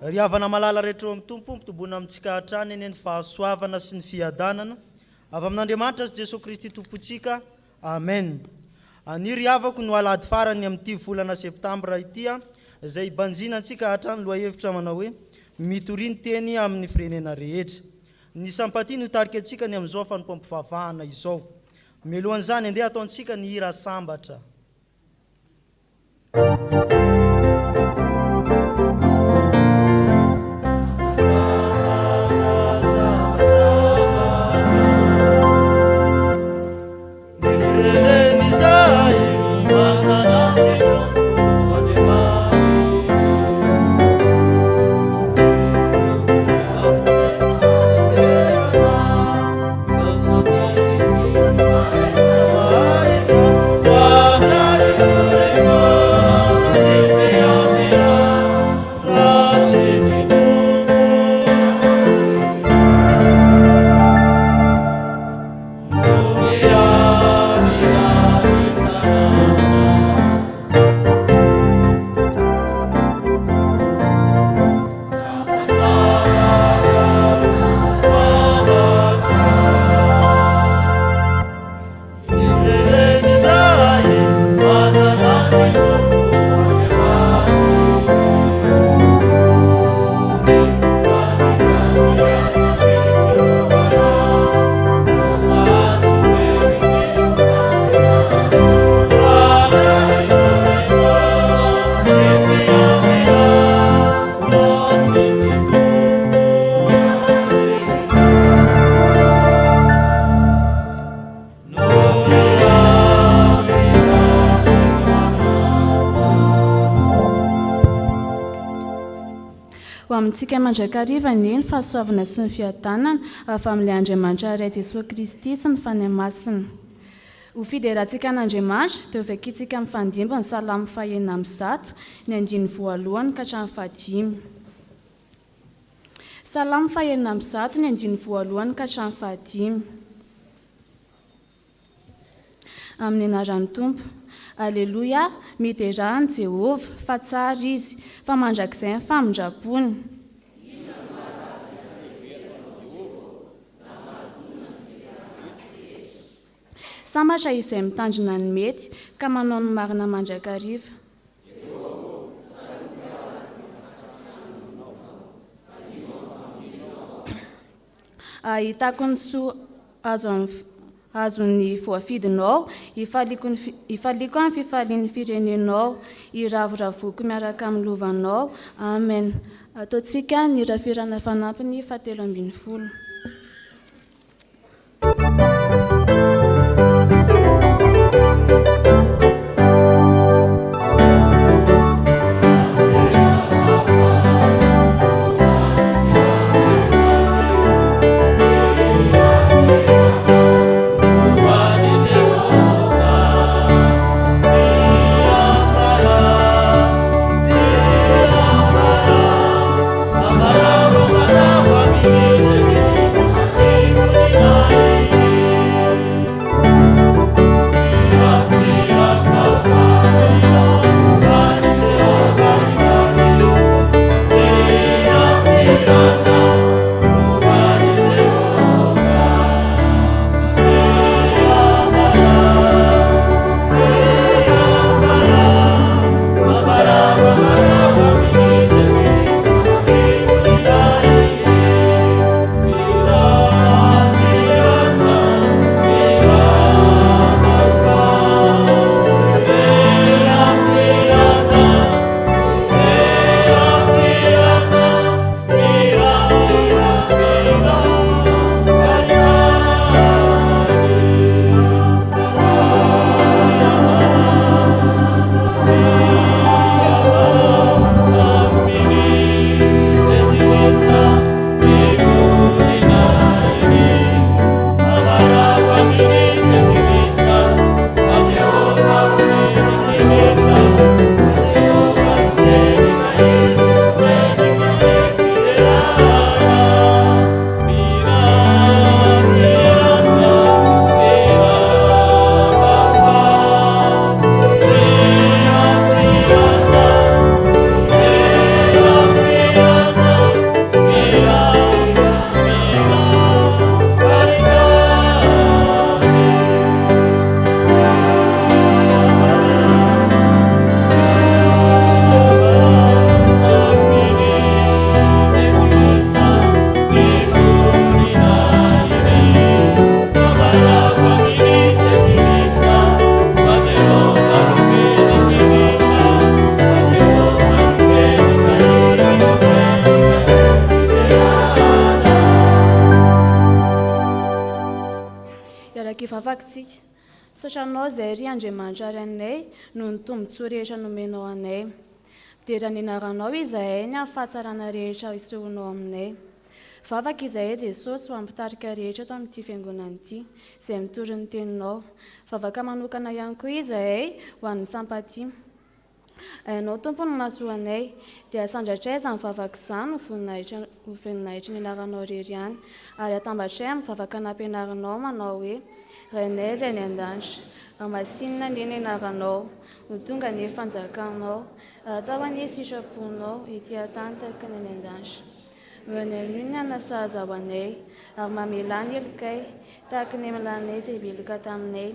Ry havana malala rehetra ao amin'ny Tompo, mitombona amintsika hatrany anie ny fahasoavana sy ny fiadanana avy amin'Andriamanitra sy Jesoa Kristy Tompontsika. Amen. Anio ry havako no alahady farany amin'ity volana septambra ity izay hibanjinantsika hatrany lohahevitra manao hoe Mitoria ny teny amin'ny firenena rehetra. Ny Sampatia no hitarika antsika ny amin'izao fanompoam-pivavahana izao. Mialohan'izany, andeha hataontsika ny hira sambatra. Ho amintsika mandrakariva anie ny fahasoavana sy ny fiadanana avy amin'ilay Andriamanitra Ray Jesoa Kristy sy ny Fanahy Masina. Ho fiderantsika an'Andriamanitra dia hovakintsika mifandimby ny Salamo fahenina amby zato, ny andininy voalohany ka hatramin'ny fahadimy. Salamo fahenina amby zato, ny andininy voalohany ka hatramin'ny fahadimy. Amin'ny anaran'ny Tompo. Aleloia! Miderà an'i Jehovah, fa tsara Izy, fa mandrakizay ny famindram-pony. Sambatra izay mitandrina ny mety, ka manao ny marina mandrakariva. Ahitako ny soa azo azon'ny voafidinao, hifaliako ny hifaliako amin'ny fifalian'ny firenenao, hiravoravoako miaraka amin'ny lovanao. Amen. Ataontsika ny hira fihirana fanampiny fahatelo ambinifolo. Hiaraka hivavaka isika. Misaotra Anao izahay ry Andriamanitra Rainay noho ny tombontsoa rehetra nomenao anay. Midera ny anaranao izahay ny amin'ny fahatsarana rehetra isehonao aminay. Mivavaka izahay Jesosy ho an'ny mpitarika rehetra eto amin'ity fiangonana ity, izay mitory ny teninao. Mivavaka manokana ihany koa izahay ho an'ny Sampatia. Hainao Tompo ny mahasoa anay. Dia asandratray izany vavaka izany ho voninahitra ho voninahitry ny anaranao irery ihany. Ary atambatray amin'ny vavaka nampianarinao manao hoe, Rainay izay any an-danitra, hamasinina anie ny anaranao, ho tonga anie fanjakanao, ary atao anie sitraponao ety an-tany tahaka ny any an-danitra. Omeo anay anio ny hanina sahaza ho anay, ary mamelà ny helokay, tahaka ny hamelanay izay meloka taminay.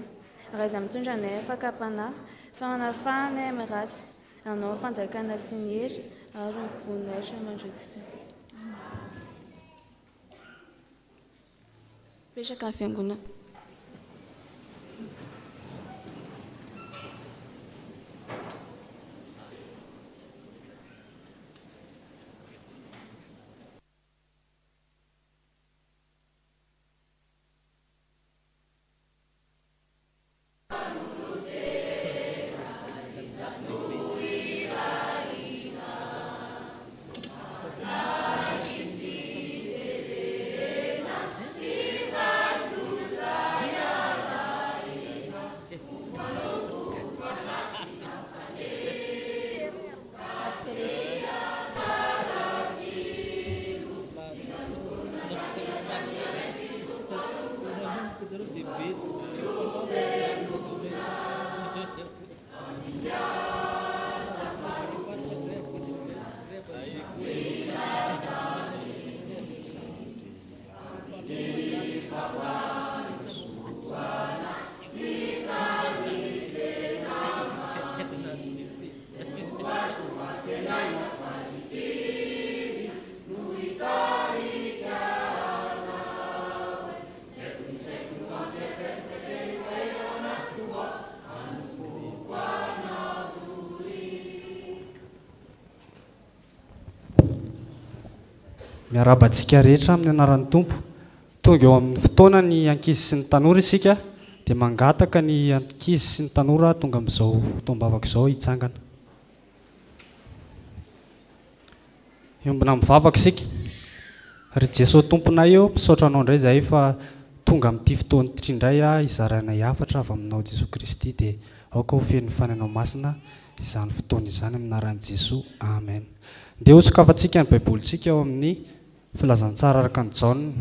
Ary aza mitondra anay amin'ny fakam-panahy, fa manafaha anay amin'ny ratsy. Anao ny fanjakana sy ny hery ary ny voninahitra mandrakizay. Amen. Mipetraka ny fiangonana. Miarahaba antsika rehetra amin'ny anaran'ny Tompo. Tonga eo amin'ny fotoana ny ankizy sy ny tanora isika dia mangataka ny ankizy sy ny tanora tonga amin'izao fotoam-bavaka izao hitsangana. Hiombona mivavaka isika. Ry Jesoa Tomponay ô, misaotra Anao indray izahay fa tonga amin'ity fotoana ity indray hizaranay hafatra avy aminao Jesoa Kristy dia aoka ho feno ny Fanahinao Masina izany fotoana izany amin'ny anaran'i Jesoa. Amen. Ndeha hosokafantsika ny Baibolintsika ao amin'ny Filazantsara araka an'i Jaona.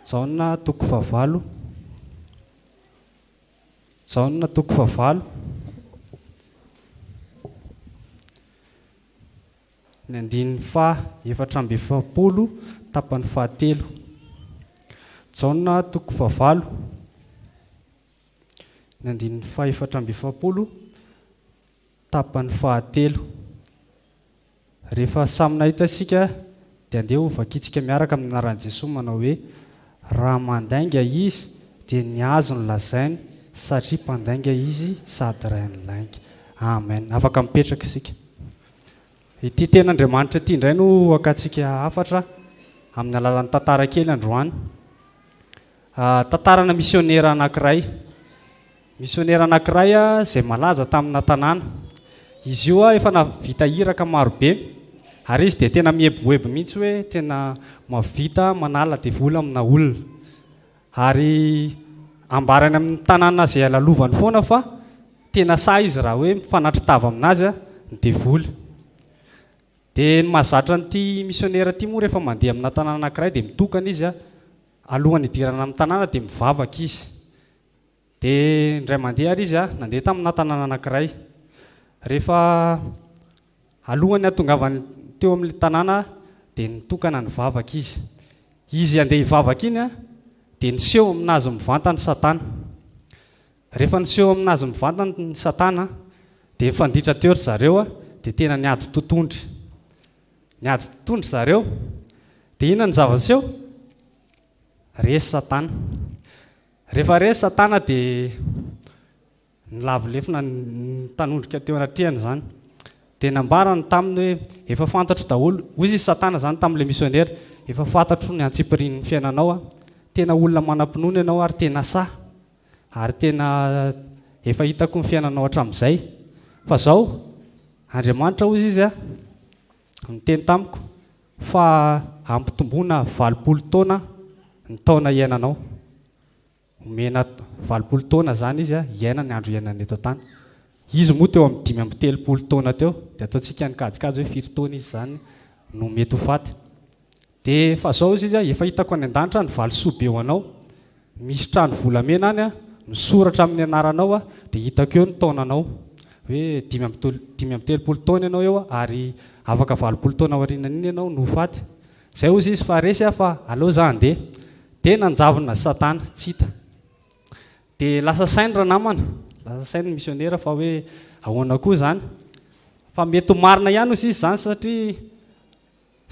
Jaona toko fahavalo. Jaona toko fahavalo. Ny andininy faha 44 tapany fahatelo. Jaona toko fahavalo. Ny andininy faha 44 tapany fahatelo. Rehefa samy nahita isika dia andeha ho vakintsika miaraka amin'ny anaran'i Jesoa manao hoe, Raha mandainga izy dia ny azy no lazainy satria mpandainga izy sady rain'ny lainga. Amen. Afaka mipetraka isika. Ity tenin'Andriamanitra ity indray no hakantsika hafatra amin'ny alalan'ny tantara kely androany. Tantarana misionera anankiray. Misionera anankiray izay malaza tamina tanàna. Izy io efa nahavita iraka maro be, ary izy dia tena mieboebo mihitsy hoe tena mahavita manala devoly amina olona. Ary ambarany amin'ny tanàna izay lalovany foana fa tena sahy izy raha hoe mifanatri-tava aminazy ny devoly. Dia ny mahazatra an'ity misionera ity moa rehefa mandeha amina tanàna anankiray dia mitokana izy, alohan'ny hidirana amin'ny tanàna dia mivavaka izy. Dia indray mandeha ary izy nandeha tamina tanàna anankiray. Rehefa alohan'ny hahatongavany teo amin'ilay tanàna dia nitokana nivavaka izy. Izy handeha hivavaka iny dia niseho aminazy mivantana Satana. Rehefa niseho aminazy mivantana ny Satana dia nifanditra teo ry zareo dia tena niady totohondry. Niady totohondry zareo. Dia inona ny zava-niseho? Resy Satana. Rehefa resy Satana dia nilavo lefona nitanondrika teo anatrehany izany. Dia nambarany taminy hoe efa fantatro daholo, hoy izy Satana izany tamin'ilay misionera, efa fantatro ny antsipirian'ny fiainanao aho, tena olona manam-pinoana ianao ary tena sahy ary tena efa hitako ny fiainanao hatramin'izay. Fa zao, Andriamanitra hozy izy a, niteny tamiko fa hampitomboina 80 taona ny taona iainanao. Omena 80 taona izany izy hiaina ny andro iainany eto an-tany. Izy moa teo amin'ny 35 taona teo, dia ataontsika ny kajikajy hoe firy taona izy izany no mety ho faty. Dia fa zao izy izy, efa hitako any an-danitra ny valisoa be ho anao. Misy trano volamena any, misoratra amin'ny anaranao, dia hitako eo ny taonanao. Hoe 35 taona ianao eo ary afaka 80 taona aorianan'iny ianao no ho faty. Zay hozy izy fa resy aho fa aleo za handeha. Dia nanjavona satana, tsy hita. Dia lasa sainy ranamana, lasa sainy ny misionera fa hoe ahoana koa izany. Fa mety ho marina ihany hozy izy izany satria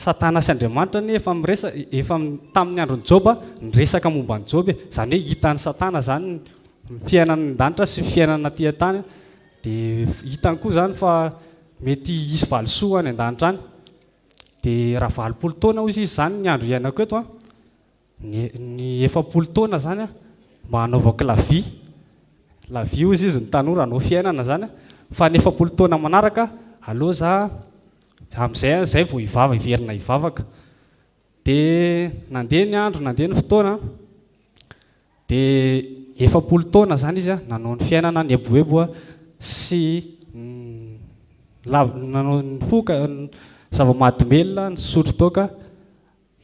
Satana sy Andriamanitra anie efa miresa, efa tamin'ny andron'i Joba niresaka momba an'i Joba e. Izany hoe hitan'i Satana izany ny fiainana an-danitra sy ny fiainana aty an-tany. Dia hitany koa izany fa mety hisy valisoa any an-danitra any. Dia raha 80 taona hozy izy izany ny andro iainako eto an, ny ny 40 taona izany an, mba hanaovako la vie, la vie hozy izy ny tanora hanao fiainana izany an, fa ny 40 taona manaraka aleo za amin'izay aho izay vao hivava hiverina hivavaka. Dia nandeha ny andro, nandeha ny fotoana an, dia 40 taona izany izy an, nanao ny fiainana nieboebo sy lava nanao nifoka zava-mahadomelina, nisotro toaka,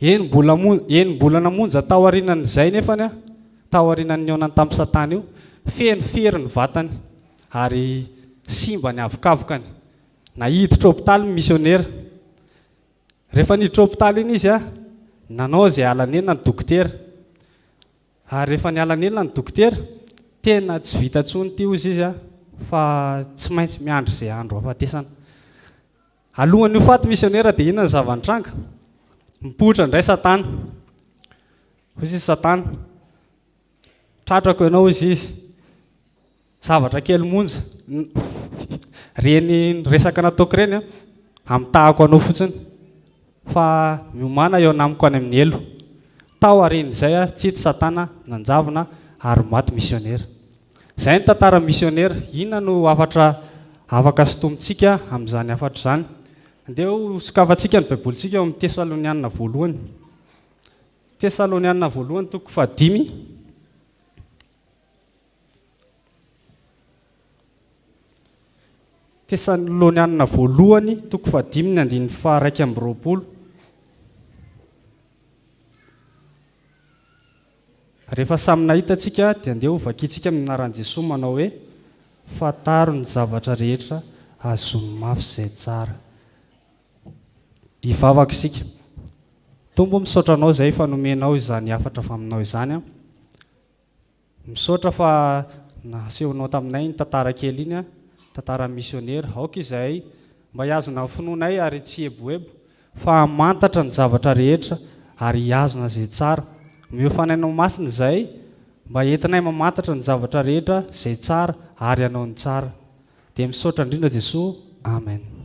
enim-bola mo- enim-bolana monja taorianan'izay nefany an, taorianan'ny nihaonany tamin'i Satana io, feno fery ny vatany ary simba ny havokavokany. Naiditra hopitaly ny misionera. Rehefa niditra hopitaly iny izy an, nanao izay halanenina ny dokotera. Ary rehefa niala nenina ny dokotera, tena tsy vita intsony ity hozy izy fa tsy maintsy miandry izay andro hahafatesana. Alohan'ny ho faty misionera dia inona ny zava-nitranga? Mipoitra indray Satana. Hozy izy Satana, tratrako ianao hozy izy. Zavatra kely monja, ireny resaka nataoko ireny an, amitahako anao fotsiny fa miomàna eo anamiko any amin'ny helo. Tao aorian'izay aho, tsy hita Satana, nanjavona ary maty misionera. Izay ny tantara misionera. Inona no hafatra afaka sintomintsika amin'izany hafatra izany? Andeha ho sokafantsika ny Baibolintsika ao amin'ny Tesalonianina voalohany. Tesalonianina voalohany toko fahadimy. Tesalonianina voalohany toko fahadimy ny andininy faha-21. Rehefa samy nahita antsika dia andeha ho vakintsika amin'ny anaran'i Jesoa manao hoe, Fantaro ny zavatra rehetra, azony mafy izay tsara. Hivavaka isika. Tompo misaotra anao izay efa nomenao izany hafatra avy aminao izany. Misaotra fa nasehonao taminay iny tantara kely iny an, tantaran'ny misionera. Aoka izahay mba hihazona ny finoanay ary tsy hieboebo fa hamantatra ny zavatra rehetra ary hihazona izay tsara. Omeo Fanahinao Masina izahay mba entinay mamantatra ny zavatra rehetra izay tsara ary hanao ny tsara. Dia misaotra indrindra Jesoa. Amen.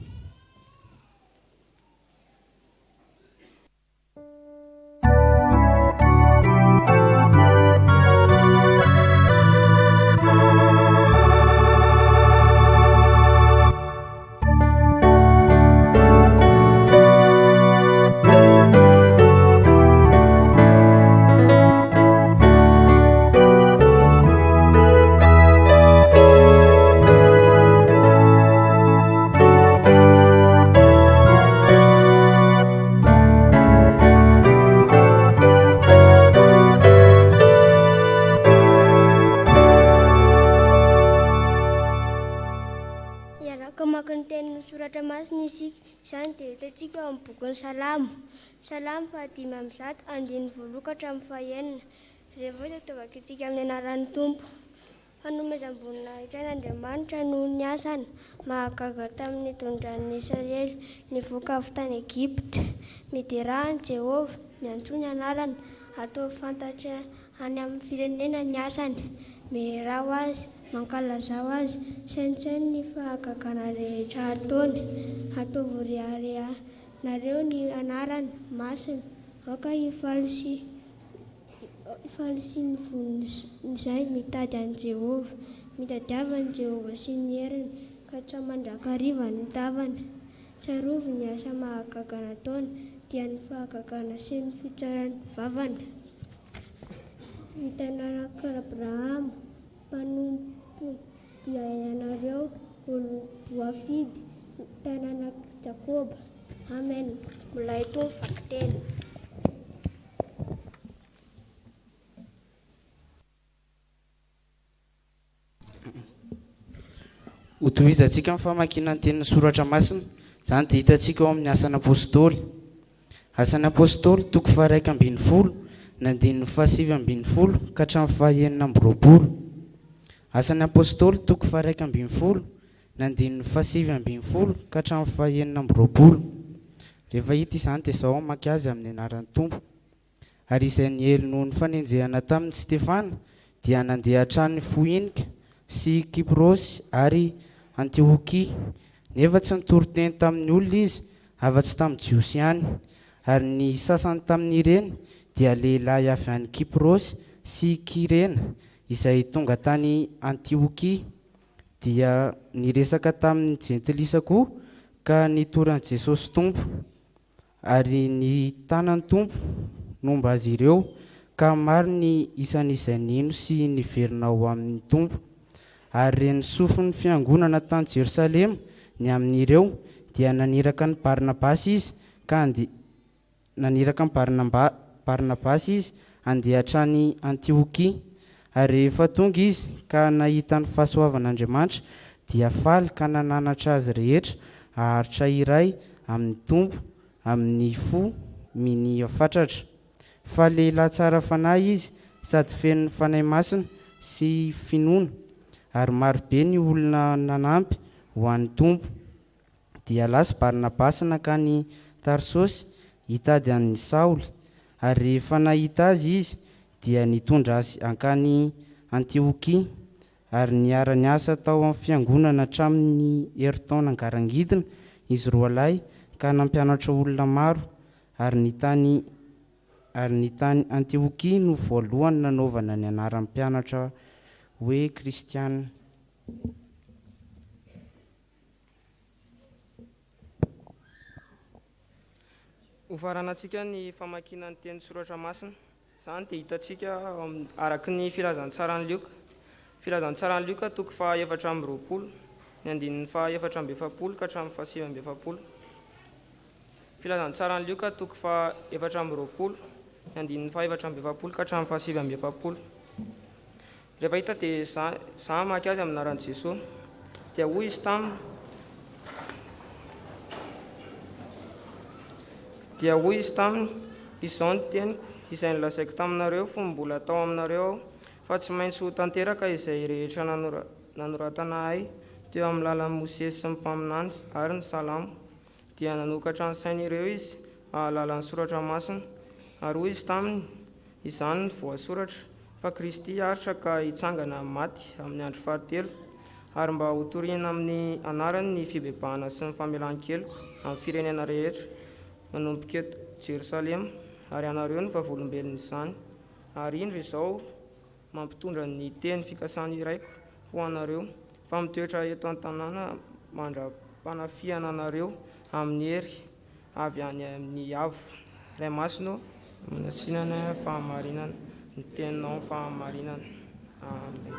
Hiaraka hamaky ny tenin'ny Soratra Masina isika. Izany dia hitantsika ao amin'ny bokin'ny Salamo. Salamo fahadimy ambizato, andininy voalohany ka hatramin'ny fahenina. Rehefa vita dia vakintsika amin'ny anaran'ny Tompo. Fanomezam-boninahitra an'Andriamanitra noho ny asany mahagaga tamin'ny nitondrany ny Israely nivoaka avy tany Egypta. Miderà an'i Jehovah, miantsoa ny anarany, ataovy fantatra any amin'ny firenena ny asany. Mihirà ho azy, mankalazà ho azy, saintsaino ny fahagagana rehetra ataony. Ataovy ho reharehanareo ny anarany masina, aoka hifaly sy. Faly sy nivonona izay mitady an'i Jehovah. Mitadiava an'i Jehovah sy ny heriny, katsaho mandrakariva ny tavany. Tsarovy ny asa mahagaga nataony, dia ny fahagagana sy ny fitsaran'ny vavany. Ny taranak'i Abrahama, mpanompony, dia ianareo olom-boafidy, taranak'i Jakoba. Amen. Mbola hitohy ny vakiteny. Hotohizantsika ny famakiana ny tenin'ny Soratra Masina. Izany dia hitantsika ao amin'ny Asan'ny Apostoly. Asan'ny Apostoly, toko faha-11, ny andininy faha-19 ka hatramin'ny faha-26. Asan'ny Apostoly, toko faha-11, ny andininy faha-19 ka hatramin'ny faha-26. Rehefa hita izany dia izao hamaky azy amin'ny anaran'ny Tompo. Ary izay niely noho ny fanenjehana tamin'i Stefana dia nandeha hatrany Foinika sy Kyprosy ary Antiokia, nefa tsy nitory teny tamin'ny olona izy afa-tsy tamin'ny Jiosy ihany. Ary ny sasany tamin'ireny dia lehilahy avy any Kyprosy sy Kyrena izay tonga tany Antiokia, dia niresaka tamin'ny Jentilisa koa ka nitory an'i Jesosy Tompo. Ary ny tanan'ny Tompo nomba azy ireo, ka maro ny isan'izay nino sy niverina ho amin'ny Tompo. Ary ren'ny sofin'ny fiangonana tany Jerosalema ny amin'ireo, dia naniraka an'i Barnabasy izy ka hande naniraka an'i Barnaba Barnabasy izy handeha hatrany Antiokia. Ary rehefa tonga izy ka nahita ny fahasoavan'Andriamanitra, dia faly ka nananatra azy rehetra haharitra hiray amin'ny Tompo amin'ny fo minia fatratra. Fa lehilahy tsara fanahy izy sady feno ny Fanahy Masina sy finoana, ary marobe ny olona nanampy ho an'ny Tompo. Dia lasa Barnabasy nankany Tarsosy hitady an'i Saoly, ary rehefa nahita azy izy, dia nitondra azy hankany Antiokia, ary niara-niasa tao amin'ny fiangonana hatramin'ny herintaona ngarangidina izy roalahy ka nampianatra olona maro, ary ny tany ary ny tany Antiokia no voalohany nanaovana ny anaran'ny mpianatra hoe kristiana. Hofaranantsika ny famakiana ny teny soratra masina. Izany dia hitantsika ao amin'ny araka ny filazantsaran'i Lioka. Filazantsaran'i Lioka toko faha-24, ny andininy faha-44 ka hatramin'ny faha-49. Filazantsaran'i Lioka toko faha-24, ny andininy faha-44 ka hatramin'ny faha-49. Rehefa hita dia za za hamaky azy amin'ny anaran'i Jesoa. Dia hoy izy taminy, Dia hoy izy taminy, Izao ny teniko, izay nolazaiko taminareo fony mbola tao aminareo aho, fa tsy maintsy ho tanteraka izay rehetra nanoratana ahy teo amin'ny lalan'i Mosesy sy ny mpaminany ary ny Salamo. Dia nanokatra ny sain'ireo izy hahalala ny Soratra Masina. Ary hoy izy taminy, Izany no voasoratra, fa Kristy hiaritra ka hitsangana amin'ny maty amin'ny andro fahatelo, ary mba hotorina amin'ny anarany ny fibebahana sy ny famelan-keloka amin'ny firenena rehetra, manomboka eto Jerosalema, ary ianareo no vavolombelon'izany. Ary indro izao mampitondra ny teny fikasan'ny Raiko ho anareo, fa mitoetra eto an-tanàna mandra-panafihana anareo amin'ny hery avy any amin'ny avo. Ray Masina ô, manasinana fahamarinana, ny teninao fahamarinana. Amen.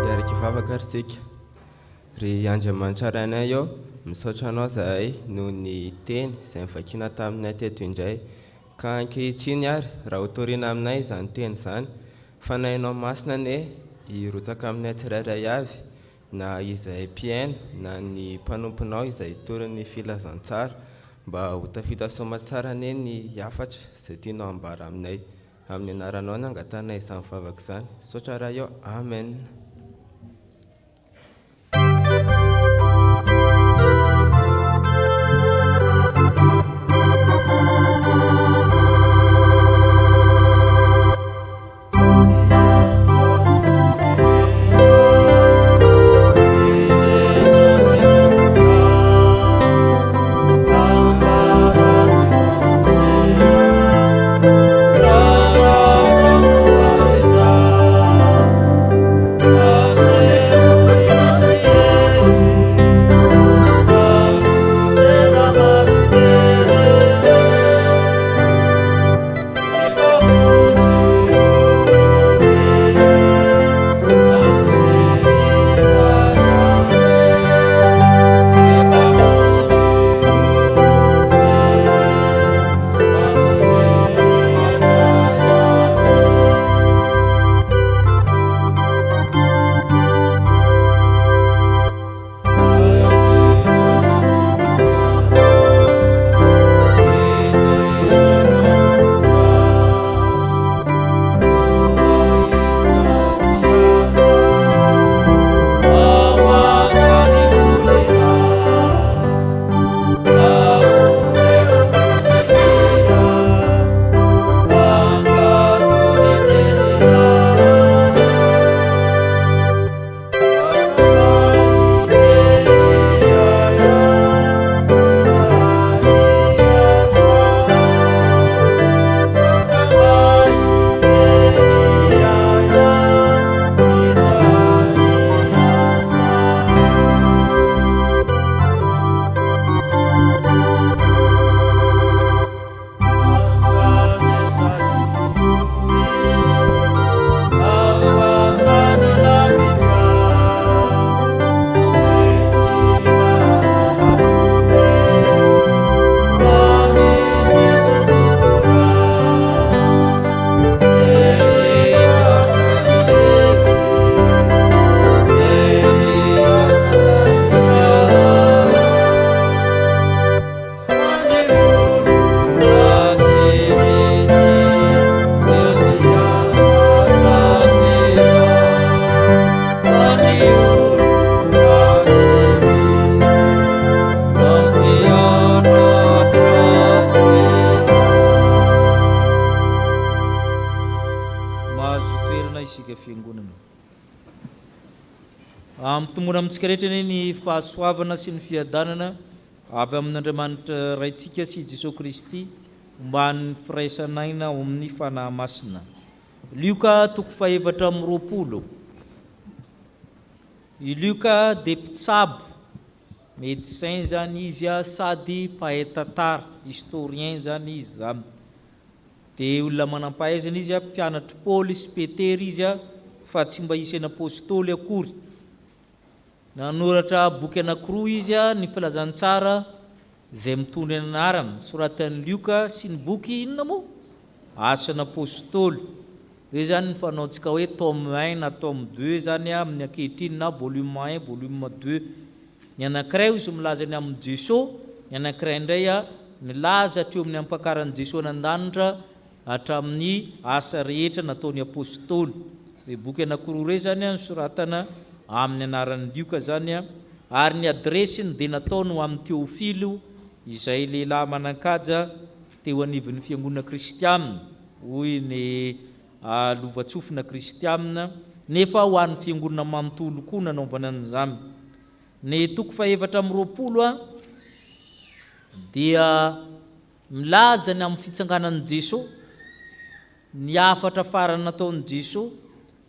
Hiaraka hivavaka ary tsika. Ry Andriamanitra Rainay ô, misaotra Anao izahay noho ny teny izay novakiana taminay teto indray. Ka ankehitriny ary, raha hotorina aminay izany teny izany, Fanahinao Masina anie hirotsaka aminay tsirairay avy, na izay mpihaino na ny mpanomponao izay hitory ny filazantsara, mba ho tafita soamatsara anie ny hafatra izay tianao hambara aminay. Amin'ny anaranao no angatahanay izany vavaka izany. Misaotra Ray ô. Amen. Mitomboana amintsika rehetra anie ny fahasoavana sy ny fiadanana avy amin'Andriamanitra Raintsika sy Jesoa Kristy omban'ny firaisan'aina ao amin'ny Fanahy Masina. Lioka toko fahefatra amby 20. I Lioka dia mpitsabo, médecin izany izy sady mpahay tantara, historien izany izy izany. Dia olona manam-pahaizana izy, mpianatr'i Paoly sy Petera izy, fa tsy mba isan'ny apostoly akory. Nanoratra boky anankiroa izy, ny Filazantsara izay mitondra ny anarany, soratan'i Lioka, sy ny boky inona moa? Asan'ny Apostoly. Ireo izany ny fanaontsika hoe tome un na tome deux izany amin'ny ankehitriny na volume un, volume deux. Ny anankiray hozy milaza ny amin'i Jeso, ny anankiray indray milaza hatreo amin'ny ampakaran'i Jeso any an-danitra hatramin'ny asa rehetra nataon'ny Apostoly. Ireo boky anankiroa ireo izany nosoratana amin'ny anaran'i Lioka izany ary ny adiresiny dia nataony ho amin'i Teofilo izay lehilahy manan-kaja teo anivon'ny fiangonana kristiana, hoy ny lovantsofina kristiana, nefa ho an'ny fiangonana manontolo koa nanaovana an'izany. Ny toko fahefatra amby 20 dia milaza ny amin'ny fitsanganan'i Jesoa, ny hafatra farany nataon'i Jesoa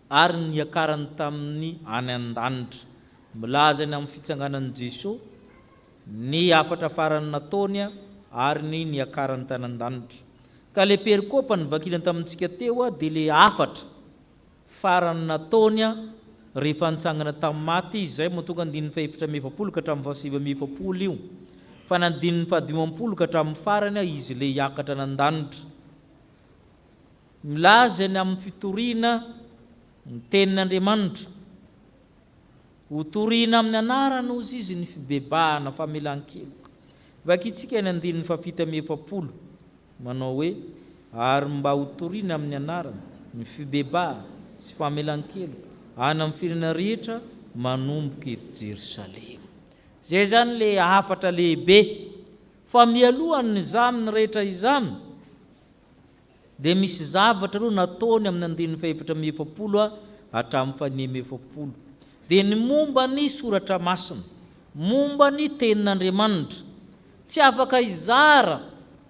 ary ny niakarany tamin'ny any an-danitra. Milaza ny amin'ny fitsanganan'i Jesoa, ny hafatra farany nataony ary ny niakarany tany an-danitra. Ka le perikopa novakiana tamintsika teo dia le hafatra farany nataony rehefa nitsangana tamin'ny maty izy, izay mahatonga andininy faha-44 ka hatramin'ny faha-49 io, fa ny andininy faha-50 ka hatramin'ny farany izy le hiakatra any an-danitra. Milaza ny amin'ny fitoriana ny tenin'Andriamanitra. Ho torina amin'ny anarany hozy izy ny fibebahana, famelan-keloka. Vakintsika ny andininy faha-47 manao hoe, Ary mba ho torina amin'ny anarany ny fibebahana sy famelan-keloka any amin'ny firenena rehetra manomboka eto Jerosalema. Izay izany ilay hafatra lehibe. Fa mialohan'izany rehetra izany, Dia misy zavatra aloha nataony amin'ny andininy faha-44 hatramin'ny faha-46. Dia ny momba ny Soratra Masina, momba ny Tenin'Andriamanitra. Tsy afaka hizara,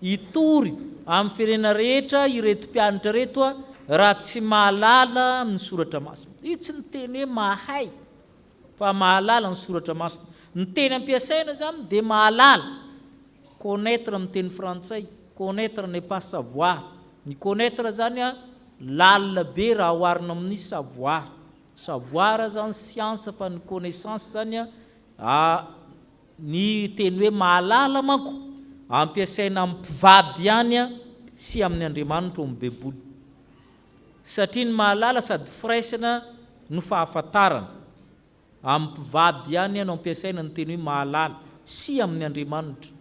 hitory amin'ny firenena rehetra ireto mpianatra ireto raha tsy mahalala ny Soratra Masina. Io tsy niteny hoe mahay, fa mahalala ny Soratra Masina. Ny teny ampiasaina izany dia mahalala. Connaitre amin'ny teny frantsay, connaitre n'est pas savoir. Ny connaitre zany an, lalina be raha oharina amin'ny savoir. Savoir zany siansa fa ny connaissance zany an, ny teny hoe mahalala manko ampiasaina amin'ny mpivady ihany an sy amin'ny Andriamanitra ao amin'ny baiboly. Satria ny mahalala sady firaisana no fahafantarana. Amin'ny mpivady ihany no ampiasaina ny teny hoe mahalala, sy amin'ny Andriamanitra,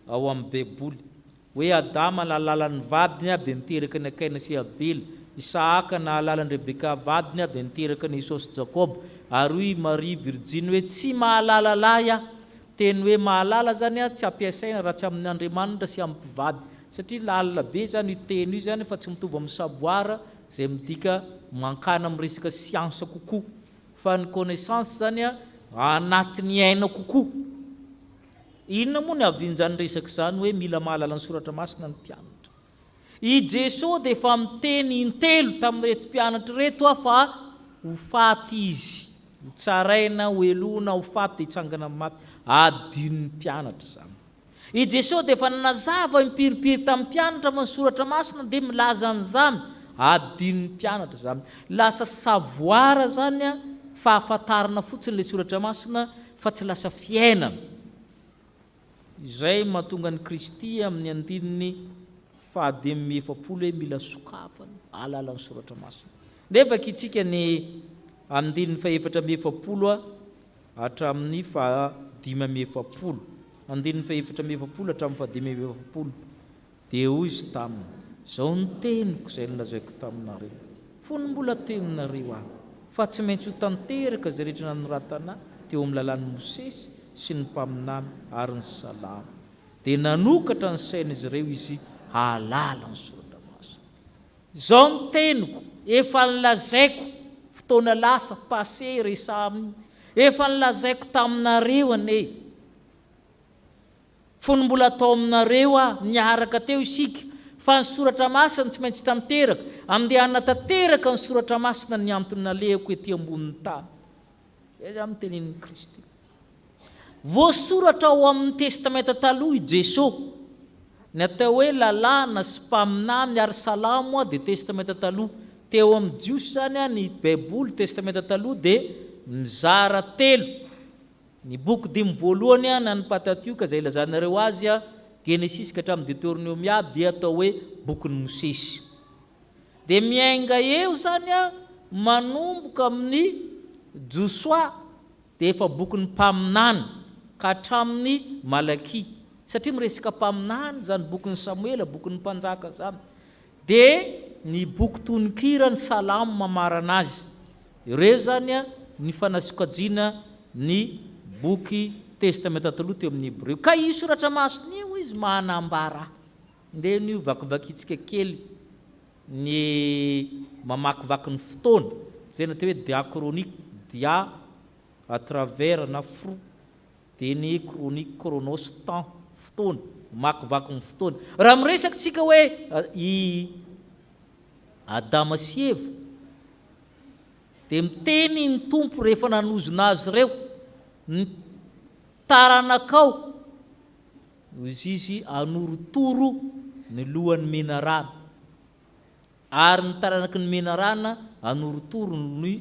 ao amin'ny Baiboly. Hoe Adama nahalala ny vadiny dia niteraka an'i Kaina sy Abela, Isahaka nahalala an'i Rebeka vadiny dia niteraka an'i Esao sy Jakoba, ary hoy i Maria virjiny hoe tsy mahalala lahy aho. Teny hoe mahalala izany tsy ampiasaina raha tsy amin'ny Andriamanitra sy amin'ny mpivady, satria lalina be izany io teny io izany fa tsy mitovy amin'ny savoir izay midika mankany amin'ny resaka siansa kokoa. Fa ny connaissance zany anatin'ny aina kokoa. Inona moa ny havian'izany resaka izany hoe mila mahalala ny soratra masina ny mpianatra? I Jesoa dia efa miteny intelo tamin'ireto mpianatra ireto aho fa ho faty izy, ho tsaraina, ho helohina, ho faty dia hitsangana amin'ny maty. Adinon'ny mpianatra izany. I Jesoa dia efa nanazava impirimpiry tamin'ny mpianatra fa ny Soratra Masina dia milaza an'izany, adinon'ny mpianatra izany. Lasa savoir izany, fahafantarana fotsiny ilay Soratra Masina fa tsy lasa fiainana. Izay mahatonga an'i Kristy amin'ny andininy faha-45 hoe mila sokafana hahalala ny Soratra Masina. Ndeha vakintsika ny andininy faha-44. Hatramin'ny faha 45. Andininy faha 44 hatramin'ny faha 45. Dia hoy Izy taminy, Izao no teniko izay nolazaiko taminareo, fony mbola teo aminareo Aho, fa tsy maintsy ho tanteraka izay rehetra nanoratana teo amin'ny lalàn'i Mosesy sy ny mpaminany ary ny Salamo. Dia nanokatra ny sain'izy ireo Izy hahalala ny Soratra Masina. Izao no teniko, efa nolazaiko, fotoana lasa, passé, resaha aminy. Efa nolazaiko taminareo anie, fony mbola tao aminareo aho, niaraka teo isika, fa ny Soratra Masina tsy maintsy tanteraka. Andeha hanatanteraka ny Soratra Masina ny antony nalehako ety ambonin'ny tany. Izay izany no tenenin'i Kristy. Voasoratra ao amin'ny Testamenta Taloha i Jesoa. Ny atao hoe Lalàna sy Mpaminany ary Salamo dia Testamenta Taloha. Teo amin'ny Jiosy izany ny Baiboly, Testamenta Taloha, dia mizara telo. Ny boky dimy voalohany na ny Pentatioka izay ilazanareo azy, Genesisy ka hatramin'ny Deoteronomia, dia atao hoe Bokin'i Mosesy. Dia miainga eo izany manomboka amin'ny Josoa dia efa bokin'ny mpaminany ka hatramin'ny Malakia. Satria miresaka mpaminany izany bokin'i Samoela, bokin'ny mpanjaka izany. Dia ny boky tononkira ny Salamo mamarana azy. Ireo izany ny fanasokajiana ny boky Testamenta Taloha teo amin'ny Hebreo. Ka io soratra masina io izy manambara. Ndeha anio vakivakintsika kely ny mamakivaky ny fotoana, izay no atao hoe diachronique, dia à travers na fro, dia ny chronique, chronos, temps, fotoana, mamakivaky ny fotoana. Raha miresaka tsika hoe i Adama sy Eva, dia miteny ny Tompo rehefa nanozona azy ireo, ny taranakao, Hoy izy, Anorotoro ny lohan'ny menarana, ary ny taranaky ny menarana anorotoro ny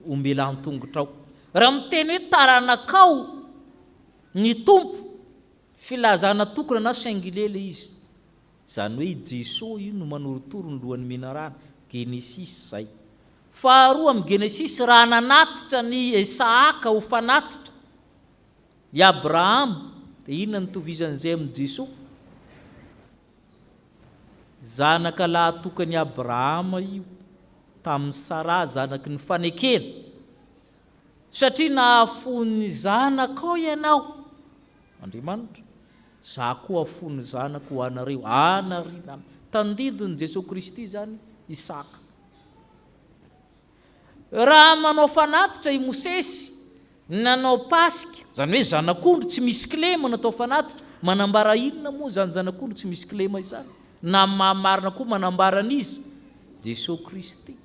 ombelan-tongotrao. Raha miteny hoe taranakao ny Tompo, filazana tokana na singulier ilay izy. Izany hoe i Jesoa io no manorotoro ny lohan'ny menarana. Genesisy izay. Faharoa amin'ny Genesisy, raha nanatitra an'i Isaaka ho fanatitra, I Abrahama, dia inona no itovizan'izay amin'i Jesoa? Zanaka lahatokan'i Abrahama io, tamin'i Saraha zanaky ny fanekena. Satria nahafoy ny zanakao ianao, Andriamanitra, za koa hahafoy ny zanako ho anareo. Anarina. Tandindon'i Jesoa Kristy izany Isaka. Raha manao fanatitra i Mosesy, nanao Paska, izany hoe zanak'ondry tsy misy kilema natao fanatitra, manambara inona moa izany zanak'ondry tsy misy kilema izany? Na amin'ny maha marina koa manambara an'iza? Jesoa Kristy,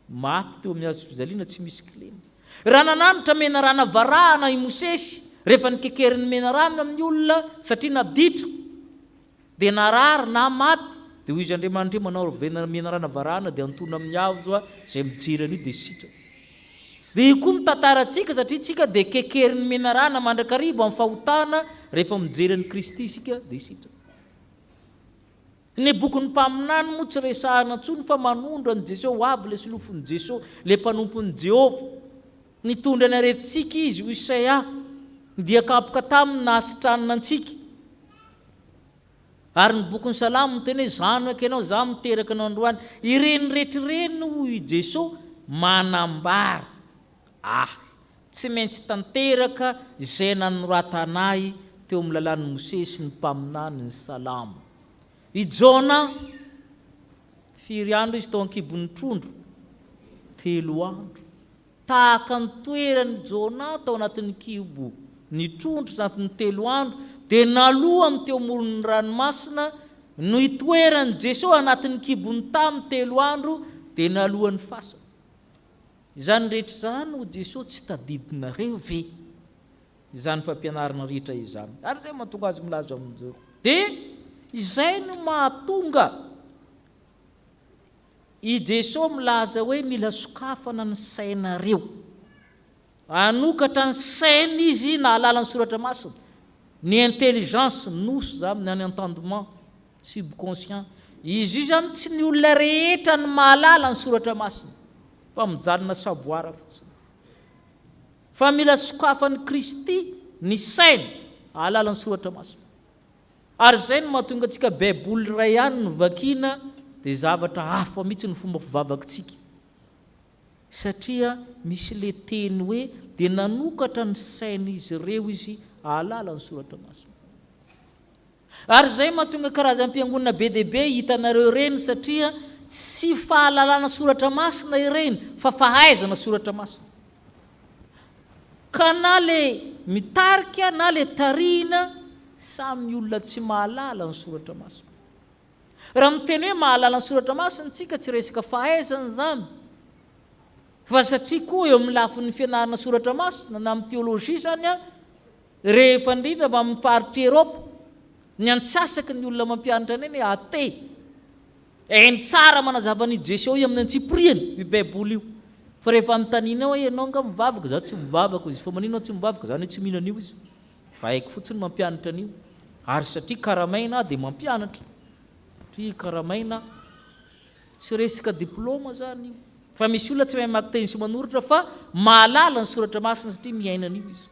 maty teo amin'ny hazo fijaliana tsy misy kilema. Raha nananatra menarana varahana i Mosesy, rehefa nikekerin'ny menarana ny olona satria naditra, Dia narary na maty, dia hoy izy Andriamanitra io manao menarana varahana dia antonona amin'ny hazo a, izay mijery an'io dia sitrana. Dia io koa ny tantarantsika satria tsika dia kekerin'ny menarana mandrakariva amin'ny fahotana, rehefa mijery an'i Kristy isika dia sitrana. Ny bokin'ny mpaminany moa tsy resahana intsony fa manondro an'i Jesoa ho avy ilay solofon'i Jesoa, ilay mpanompon'i Jehovah. Nitondra ny aretintsika Izy, hoy Isaia, ny dia kapoka taminy nahasitranina antsika. Ary ny bokin'ny Salamo miteny hoe, Izaho no ekenao, Izaho miteraka anao androany. Ireny rehetra ireny, hoy i Jesoa, manambara Ahy. Tsy maintsy tanteraka izay nanoratana Ahy teo amin'ny lalàn'i Mosesy sy ny mpaminany, ny Salamo. I Jona, firy andro izy tao an-kibon'ny trondro? Telo andro. Tahaka ny toeran'i Jona tao anatin'ny kibo ny trondro tanatin'ny telo andro, dia naloany teo amoron'ny ranomasina no itoeran'i Jesoa anatin'ny kibon'ny tamy telo andro, dia naloan'ny fasana. Izany rehetra izany, hoy Jesoa, tsy tadidinareo ve izany fampianarana rehetra izany? Ary izay mahatonga Azy milaza amin'izao. Dia izay no mahatonga. I Jesoa milaza hoe mila sokafana ny sainareo. Hanokatra ny saina Izy nahalala ny Soratra Masina. Ny intelligence, nous zany, na ny entendement, subconscient. Izy io zany tsy ny olona rehetra no mahalala ny Soratra Masina, fa mijanona savoir fotsiny. Fa mila sokafan'i Kristy ny saina hahalala ny Soratra Masina. Ary izay no mahatonga antsika baiboly iray ihany no vakiana dia zavatra hafa mihitsy ny fomba fivavakitsika. Satria misy le teny hoe dia nanokatra ny sain'izy ireo izy hahalala ny soratra masina. Ary izay mahatonga karazam-piangonana be dia be hitanareo ireny satria tsy fahalalana soratra masina ireny fa fahaizana soratra masina. Ka na le mitarika na le tarihina samy olona tsy mahalala ny soratra masina. Raha miteny hoe mahalala ny soratra masina tsika tsy resaka fahaizana izany fa satria koa eo amin'ny lafiny fianarana soratra masina na amin'ny teolojia izany an, rehefa indrindra fa amin'ny faritr'i Eropa, ny antsasaky ny olona mampianatra anay ny athée. Hainy tsara manazava an'io Jeso io amin'ny antsipiriany io baiboly io. Fa rehefa anontanianao hoe ianao angaha mivavaka, za tsy mivavaka hoy izy. Fa manino anao tsy mivavaka? Za anie tsy mino an'io izy. Fa haiko fotsiny mampianatra an'io. Ary satria karamaina aho dia mampianatra. Satria karamaina aho. Tsy resaka diploma zany io. Fa misy olona tsy mahay mamaky teny sy manoratra fa mahalala ny soratra masina satria miaina an'io izy.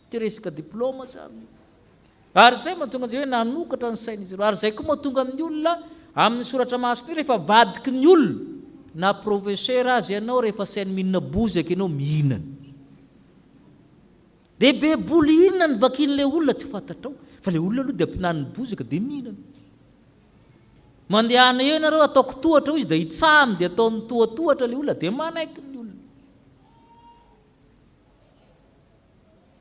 Tsy resaka diploma zany io. Ary izay mahatonga an'izay hoe nanokatra ny sain'izy ireo. Ary izay koa mahatonga amin'ny olona amin'ny soratra masina io rehefa avadiky ny olona na professeur aza ianao rehefa asainy mihinana bozaka ianao mihinana. Dia baiboly inona no vakian'ilay olona tsy fantatrao fa ilay olona aloha dia ampihinaniny bozaka dia mihinana. Mandehana eo ianareo ataoko tohatra hoy izy dia hitsahany dia ataony tohatohatra ilay olona dia manaiky ny olona.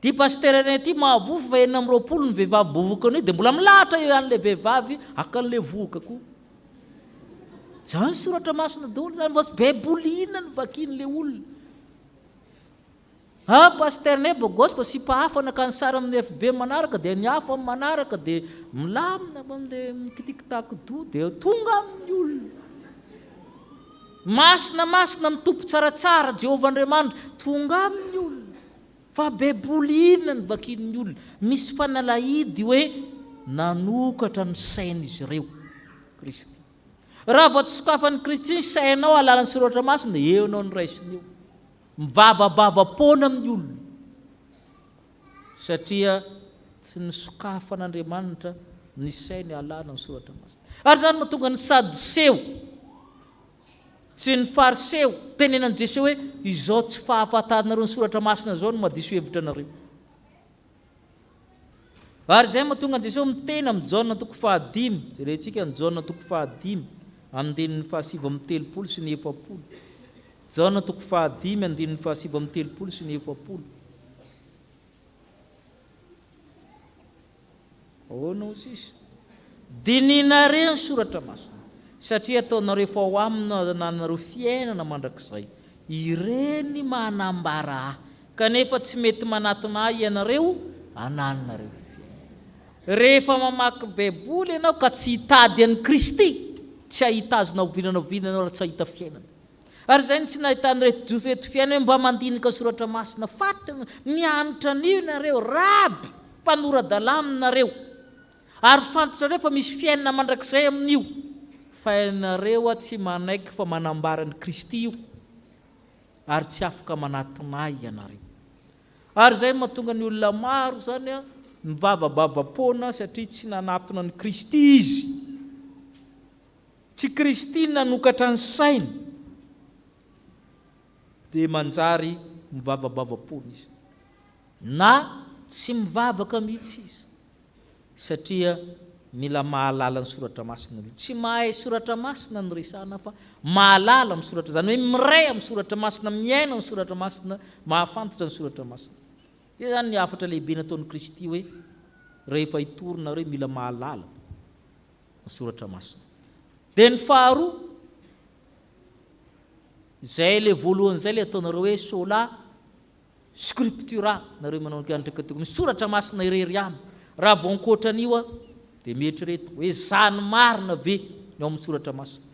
Ty pasitera anay ty mahavoa fa 26 ny vehivavy bovoka an'io dia mbola milahatra eo ihany ilay vehivavy haka an'ilay vohoka koa. Zany soratra masina daholo zany, vao baiboly inona no vakian'ilay olona. Ah pasitera anay bogosy fa sipa hafa naka ny sary amin'ny FB manaraka dia ny hafa manaraka dia milamina mandeha mikitikitakidoha dia tonga amin'ny olona. Masina masina ny Tompo tsaratsara Jehovah Andriamanitra tonga aminy olona fa baiboly inona no vakian'ny olona misy fanalahidy hoe nanokatra ny sain'izy ireo Kristy raha vao tsy sokafan'i Kristy ny sainao alalan'ny soratra masina eo ianao no raisiny eo mivavabava-poana amin'ny olona satria tsy nosokafan'Andriamanitra ny sainy hahalala ny Soratra Masina. Ary izany no mahatonga ny Sadoseo sy ny Fariseo tenenan'i Jesosy hoe, Izao tsy fahafantaranareo ny Soratra Masina izao no mahadiso hevitra anareo. Ary izay no mahatonga an'i Jesosy miteny amin'i Jaona toko fahadimy, jerentsika ny Jaona toko fahadimy, andininy fahasivy amby 30 sy ny 40. Jaona toko fahadimy, andininy fahasivy amby 30 sy ny 40. Ahoana hoy sisa? Dininareo ny soratra masina, satria ataonareo fa ao aminy no anananareo fiainana mandrakizay. Ireny manambara Ahy, kanefa tsy mety manatona Ahy ianareo anananareo fiainana. Rehefa mamaky Baiboly ianao ka tsy hitady an'i Kristy, tsy hahita Azy na oviana na oviana ianao raha tsy hahita fiainana. Ary izay no tsy nahitan'ireto Jiosy ireto fiainana hoe mba mandinika soratra masina faty mianatra an'io nareo, raby, mpanora-dalàna nareo. Ary fantatrareo fa misy fiainana mandrakizay amin'io. Fa ianareo tsy manaiky fa manambara an'i Kristy io. Ary tsy afaka manatona ahy ianareo. Ary izay no mahatonga ny olona maro izany mivavabava-poana satria tsy nanatona an'i Kristy izy. Tsy Kristy nanokatra ny sainy dia manjary mivavabava-poana izy. Na tsy mivavaka mihitsy izy satria mila mahalala ny soratra masina aloha. Tsy mahay soratra masina no resahana fa mahalala ny soratra, izany hoe miray amin'ny soratra masina, miaina ny soratra masina, mahafantatra ny soratra masina. Izay izany ny hafatra lehibe nataon'i Kristy hoe rehefa hitory nareo mila mahalala. ny soratra masina. Dia ny faharoa, izay ilay voalohany izay ilay ataonareo hoe sola scriptura, nareo manao ny mpianatra katolika, ny soratra masina irery ihany. Raha vao ankoatra an'io aho, dia mieritrereta hoe izany marina ve ny ao amin'ny soratra masina.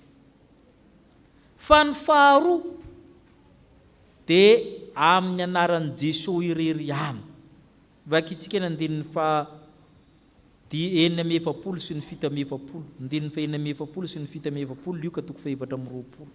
Fa ny faharoa dia amin'ny anaran'i Jesoa irery ihany. Vakintsika ny andininy faha Dia 46 sy ny 47, andininy faha 46 sy ny 47, Lioka toko faha 24.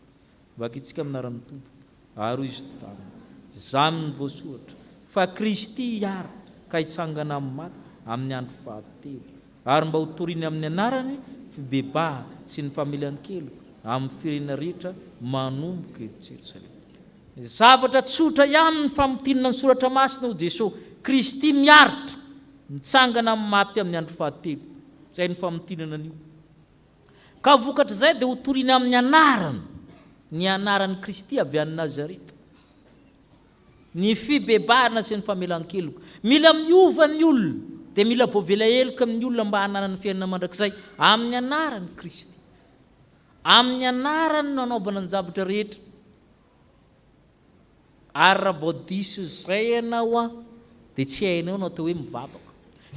Vakintsika amin'ny anaran'ny Tompo. Ary hoy izy taminy, Izany no voasoratra, fa Kristy hiara ka hitsangana amin'ny maty amin'ny andro fahatelo, ary mba hotoriny amin'ny anarany fibebahana sy ny famelan-keloka amin'ny firenena rehetra manomboka eto Jerosalema. Zavatra tsotra ihany ny famintinana ny Soratra Masina, hoy Jesoa, Kristy miaritra, mitsangana amin'ny maty amin'ny andro fahatelo. Izay no famintinana an'io. Ka vokatr'izay dia hotorina amin'ny anarany, ny anaran'i Kristy avy any Nazareta. Ny fibebahana sy ny famelan-keloka. Mila miova ny olona, dia mila voavela heloka amin'ny olona mba hananany fiainana mandrakizay amin'ny anaran'i Kristy. Amin'ny anarany no anaovana ny zavatra rehetra. Ary raha vao diso izay ianao an, dia tsy hainao ny atao hoe mivavaka.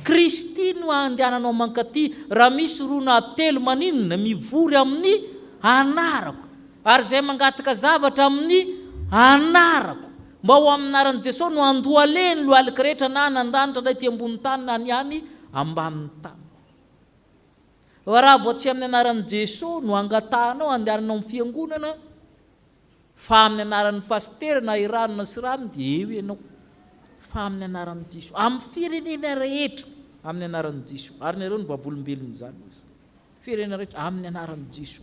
Kristy no andehananao mankaty, raha misy roa na telo maninona mivory amin'ny anarako, ary izay mangataka zavatra amin'ny anarako, mba ho amin'ny anaran'i Jesoa no andohalehiny lohalika rehetra na any an-danitra na ety ambony tany na ny any ambanin'ny tany. Fa raha vao tsy amin'ny anaran'i Jesoa no angatahanao andehananao amin'ny fiangonana, Fa amin'ny anaran'ny pasitera na i rano na sy rano dia eo ianao. Fa amin'ny anaran'i Jeso. Amin'ny firenena rehetra amin'ny anaran'i Jeso. Ary nareo no vavolombelon'izany ozy. Firenena rehetra amin'ny anaran'i Jeso.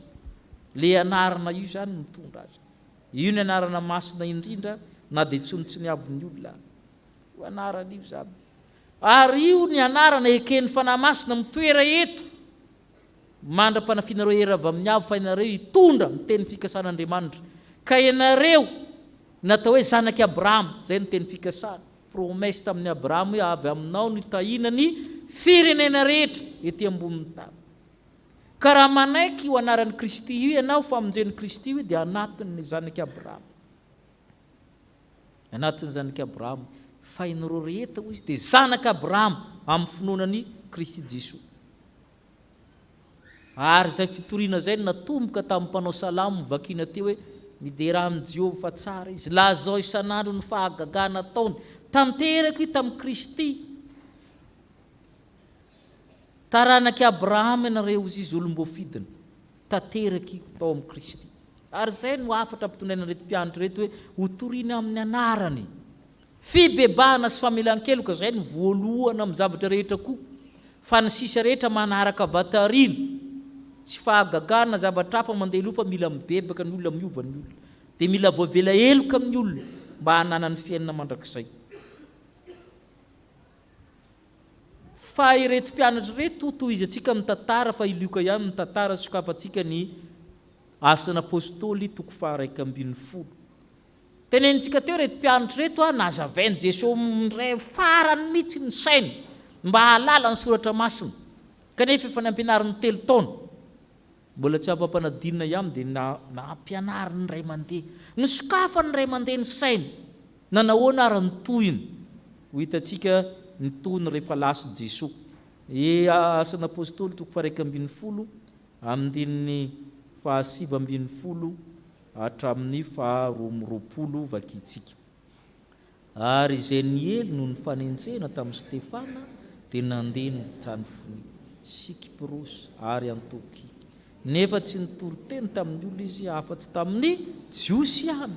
Le anarana io izany mitondra azy. Io ny anarana masina indrindra na dia tsonitsoniavin'ny olona. Io anarana io izany. Ary io ny anarana eken'ny Fanahy Masina mitoera eto. Mandra-panafianareo hery avy amin'ny avo fa ianareo hitondra ny teny fikasan'Andriamanitra. Ka ianareo natao hoe zanak'i Abrahama, izay no teny fikasana, promesse tamin'i Abrahama hoe avy aminao no hitahiana ny firenena rehetra ety ambonin'ny tany. Ka raha manaiky io anaran'i Kristy io ianao, famonjen'i Kristy io dia anatin'ny zanak'i Abrahama. Anatin'ny zanak'i Abrahama. Fa ianareo rehetra hoy izy dia zanak'i Abrahama amin'ny finoana an'i Kristy Jesoa. Ary izay fitoriana izay no natomboka tamin'ny mpanao salamo novakiana teo hoe, Miderà an'i Jehovah fa tsara izy, lazao isan'andro ny fahagagana ataony. Tanteraka io tamin'i Kristy. Taranak'i Abrahama ianareo, hoy izy, olom-boafidiny. Tanteraka io tao amin'i Kristy. Ary izay no hafatra ampitondraina an'ireto mpianatra ireto hoe, hotorina amin'ny anarany. Fibebahana sy famelan-keloka, izay no voalohana amin'ny zavatra rehetra koa, fa ny sisa rehetra manaraka vatarina, tsy fahagagana na zavatra hafa mandeha loha fa mila mibebaka ny olona, miova ny olona. Dia mila voavela heloka amin'ny olona mba hananany fiainana mandrakizay. Fa ireto mpianatra ireto, tohizantsika ny tantara fa i Lioka ihany no tantara, sokafantsika ny Asan'Apostoly toko faha 11. Tenenintsika teo ireto mpianatra ireto a, nazavain'i Jesoa indray farany mihitsy ny sainy mba hahalala ny soratra masina, kanefa efa nampianariny telo taona, mbola tsy afa-panadinina ihany dia nampianariny indray mandeha, nosokafany indray mandeha ny sainy, nanahoana ary ny tohiny? Ho hitantsika ny tohiny rehefa lasa Jesoa. E Asan'Apostoly toko faha 11 andininy faha 19. Hatramin'ny faha 22 vakintsika. Ary izay niely noho ny fanenjehana tamin'i Stefana dia nandeha ny tany Fonia, sy Kyprosy ary Antiokia. Nefa tsy nitory teny tamin'ny olona izy afa-tsy tamin'ny Jiosy ihany.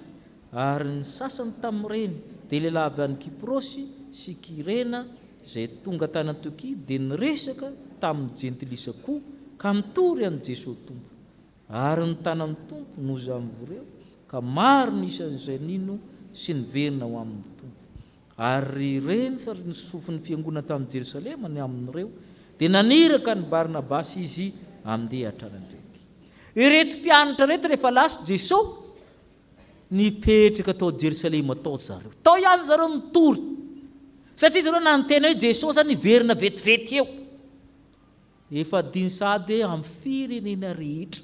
Ary ny sasany tamin'ireny dia lehilahy avy any Kyprosy sy Kyrena izay tonga tany Antiokia dia niresaka tamin'ny Jentilisa koa ka nitory an'i Jesoa Tompo. Ary ny tanan'ny Tompo nozan'vureo, ka maro ny isan'izay nino sy niverina ho amin'ny Tompo. Ary reny fa ny sofin'ny fiangonana tany Jerosalema ny amin'ireo, dia naniraka an'i Barnabasy izy handeha hatrany Antiokia. Ireto mpianatra ireto rehefa lasa Jeso, nipetraka tao Jerosalema tao zareo. Tao ihany zareo nitory. Satria zareo nanontena hoe Jeso zany hiverina vetivety eo. Efa adino sahady hoe amin'ny firenena rehetra.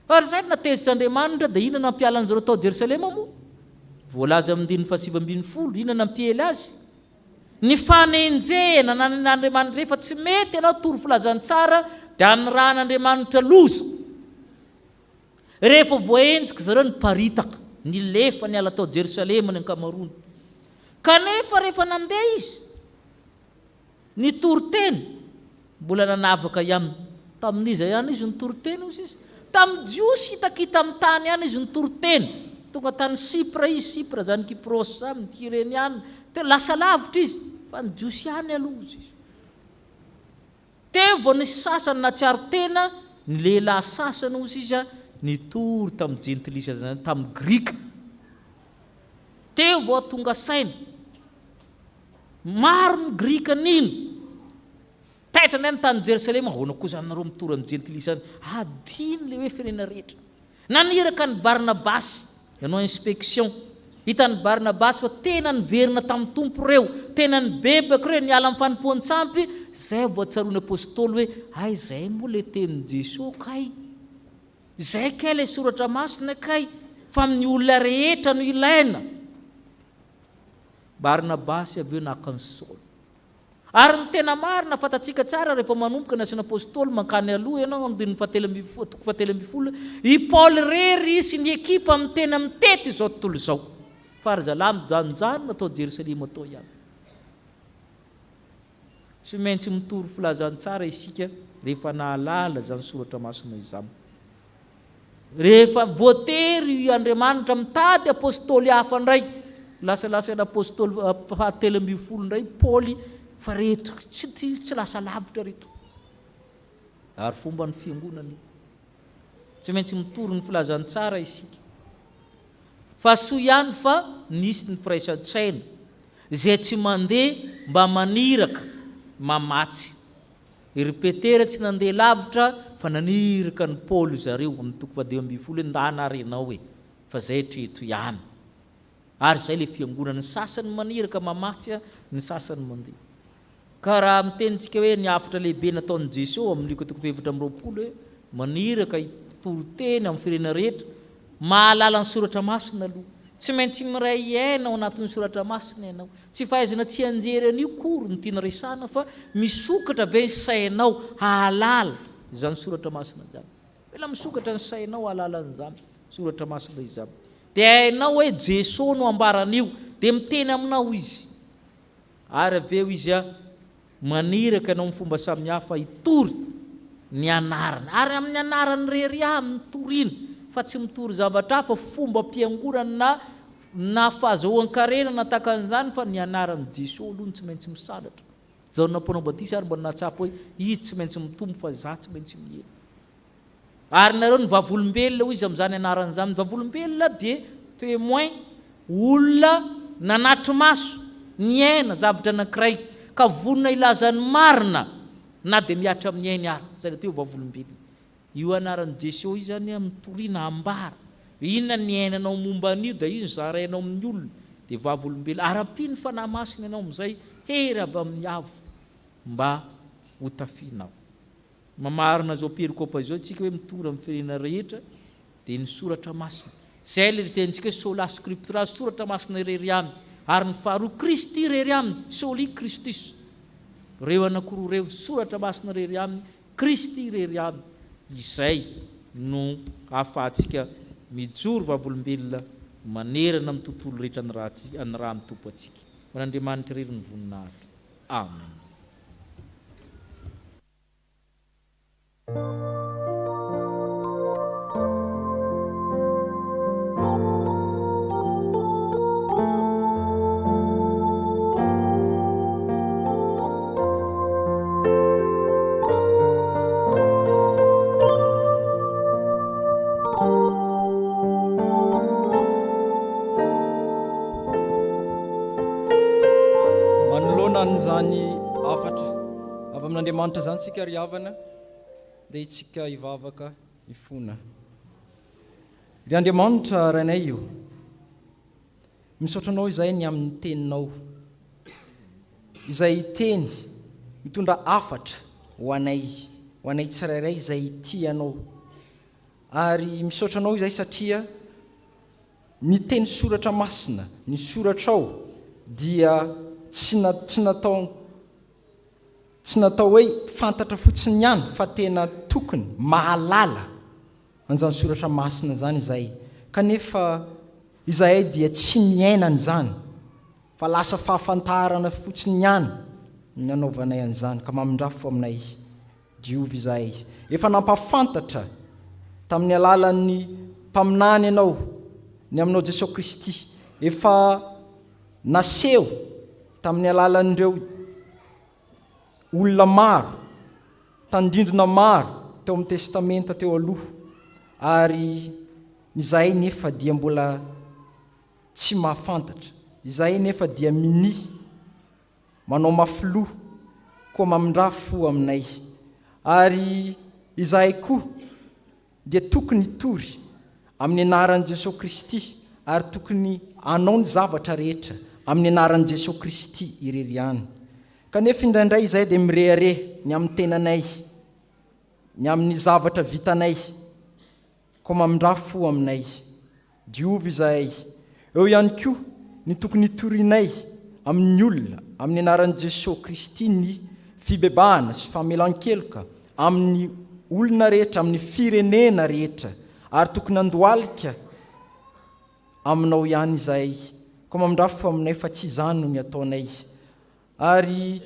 Ary izay no natezitra Andriamanitra, dia inona nampiala an'izareo tao Jerosalema moa? Voalaza amin'ny andininy faha-19, inona nampiely azy? Ny fanenjehana nanen'Andriamanitra rehefa tsy mety ianao tory filazantsara dia anirahan'Andriamanitra loza. Rehefa voaenjika zareo niparitaka, nilefa niala tao Jerosalema ny ankamaroany. Kanefa rehefa nandeha izy, Nitory teny, mbola nanavaka ihany. Tamin'iza ihany izy nitory teny hozy izy? Tamin'ny Jiosy hitakita amin'ny tany ihany izy nitory teny. Tonga tany Sipra izy, Sipra izany Kyprosy izany, ny Kyreniana. Tena lasa lavitra izy, fa ny Jiosy ihany aloha hozy izy. Teo vao nisy sasany nahatsiaro tena, ny lehilahy sasany hozy izy nitory tamin'ny Jentilisa izany, tamin'ny Grika. Teo vao tonga saina. Maro ny Grika nino. Taitra indray ny tany Jerosalema, ahoana koa izany nareo mitory amin'ny jentilisa any? Adino ilay hoe firenena rehetra. Naniraka an'i Barnabasy hanao inspection. Hitan'i Barnabasy fa tena niverina tamin'ny Tompo ireo, tena nibebaka ireo, niala amin'ny fanompoan-tsampy, izay vao tsaroan'ny Apostoly hoe, hay izay moa ilay tenin'i Jesoa kay, izay kay ilay soratra masina kay, fa amin'ny olona rehetra no ilaina. Barnabasy avy eo naka an'i Saoly. Ary ny tena marina, fantatsika tsara rehefa manomboka ny Asan'ny Apostoly mankany aloha ianao, andininy fahatelo ambin'ny folo, toko fahatelo 13, i Paoly irery sy ny ekipa no tena mitety izao tontolo izao. Fa ry zalahy mijanonjanona tao Jerosalema tao ihany. Tsy maintsy mitory filazantsara isika rehefa nahalala izany soratra masina izany. Rehefa voatery i Andriamanitra mitady apostoly hafa indray, lasa lasaina apostoly fahatelo 13 indray Paoly fa reto tsy tsy lasa lavitra reto. Ary fomban'ny fiangonana io. Tsy maintsy mitory ny filazantsara isika. Fa soa ihany fa nisy ny firaisan-tsaina izay tsy mandeha mba maniraka mamatsy. Ry Petera tsy nandeha lavitra fa naniraka an'i Paoly zareo amin'ny toko fahadimy 15 hoe ndana ary ianao e fa zay hatreto ihany. Ary zay le fiangonana, ny sasany maniraka mamatsy ny sasany mandeha. Ka raha miteny tsika hoe ny hafatra lehibe nataon'i Jeso amin'ny Lioka toko faha 24 hoe maniraka hitory teny amin'ny firenena rehetra, mahalala ny soratra masina aloha. Tsy maintsy miray aina ao anatin'ny soratra masina ianao. Tsy fahaizana tsianjery an'io kory no tiana resahana fa misokatra ve ny sainao hahalala izany soratra masina izany? Mila misokatra ny sainao hahalala an'izany soratra masina izany. Dia hainao hoe Jeso no ambaran'io, dia miteny aminao Izy. Ary avy eo Izy maniraka anao amin'ny fomba samihafa hitory ny anarany. Ary amin'ny anarany irery ihany no toriana fa tsy mitory zavatra hafa, fombam-piangonana na na fahazahoan-karena na tahaka an'izany fa ny anaran'i Jesoa aloha no tsy maintsy misandratra. Jaona mpanao batisa ary mba nahatsapa hoe izy tsy maintsy mitombo fa izaho tsy maintsy mihena. Ary nareo no vavolombelona hoy izy amin'izany anarana izany. Ny vavolombelona dia témoin, olona nanatri-maso, niaina zavatra anankiray ka vonona hilaza ny marina na dia mihatra amin'ny ainy ara. Izay no atao hoe vavolombelona. Io anaran'i Jesoa io izany amin'ny toriana ambara. Inona ny niainanao momba an'io dia io no zarainao amin'ny olona. Dia vavolombelona. Ary ampian'ny Fanahy Masina ianao amin'izay hery avy amin'ny avo mba ho tafianao. Mamarana izao perikopa izao isika hoe mitory amin'ny firenena rehetra dia ny soratra masina. Izay ilay tenintsika hoe sola scriptura, soratra masina irery ihany. Ary ny faharoa Kristy irery ihany, soli Christus. Ireo anankiroa ireo, soratra masina irery ihany, Kristy irery ihany. Izay no ahafahantsika mijoro vavolombelona manerana amin'ny tontolo rehetra anirahan'ny Tompo antsika. Ho an'Andriamanitra irery ny voninahitra. Amen. Manoloana an'izany hafatra avy amin'Andriamanitra izany isika ry havana, dia isika hivavaka hifona. Ry Andriamanitra Rainay o, misaotra Anao izahay ny amin'ny Teninao, izay Teny mitondra hafatra ho anay, ho anay tsirairay izay tia Anao. Ary misaotra Anao izahay satria ny Teny Soratra Masina, ny Soratrao dia tsy na, tsy natao, tsy natao hoe fantatra fotsiny ihany fa tena tokony mahalala an'izany Soratra Masina izany izahay. Kanefa izahay dia tsy miaina an'izany fa lasa fahafantarana fotsiny ihany ny anaovanay an'izany ka mamindrafo aminay Diovy izahay. Efa nampahafantatra tamin'ny alalan'ny mpaminany Ianao ny aminao Jesoa Kristy. Efa naseho tamin'ny alalan'ireo olona maro, tandindona maro teo amin'ny Testamenta teo aloha, ary izahay nefa dia mbola tsy mahafantatra. Izahay nefa dia minia manao mafy loha, koa mamindrà fo aminay. Ary izahay koa dia tokony hitory amin'ny anaran'i Jesoa Kristy. ary tokony hanao ny zavatra rehetra amin'ny anaran'i Jesoa Kristy irery ihany. Kanefa indraindray izahay dia mirehareha ny amin'ny tenanay, ny amin'ny zavatra vitanay, koa mamindrà fo aminay. Diovy izahay. Eo ihany koa ny tokony hitorianay amin'ny olona amin'ny anaran'i Jesoa Kristy ny fibebahana sy famelan-keloka amin'ny olona rehetra, amin'ny firenena rehetra, ary tokony handohalika aminao ihany izahay. Koa mamindrà fo aminay fa tsy izany no ny ataonay. Ary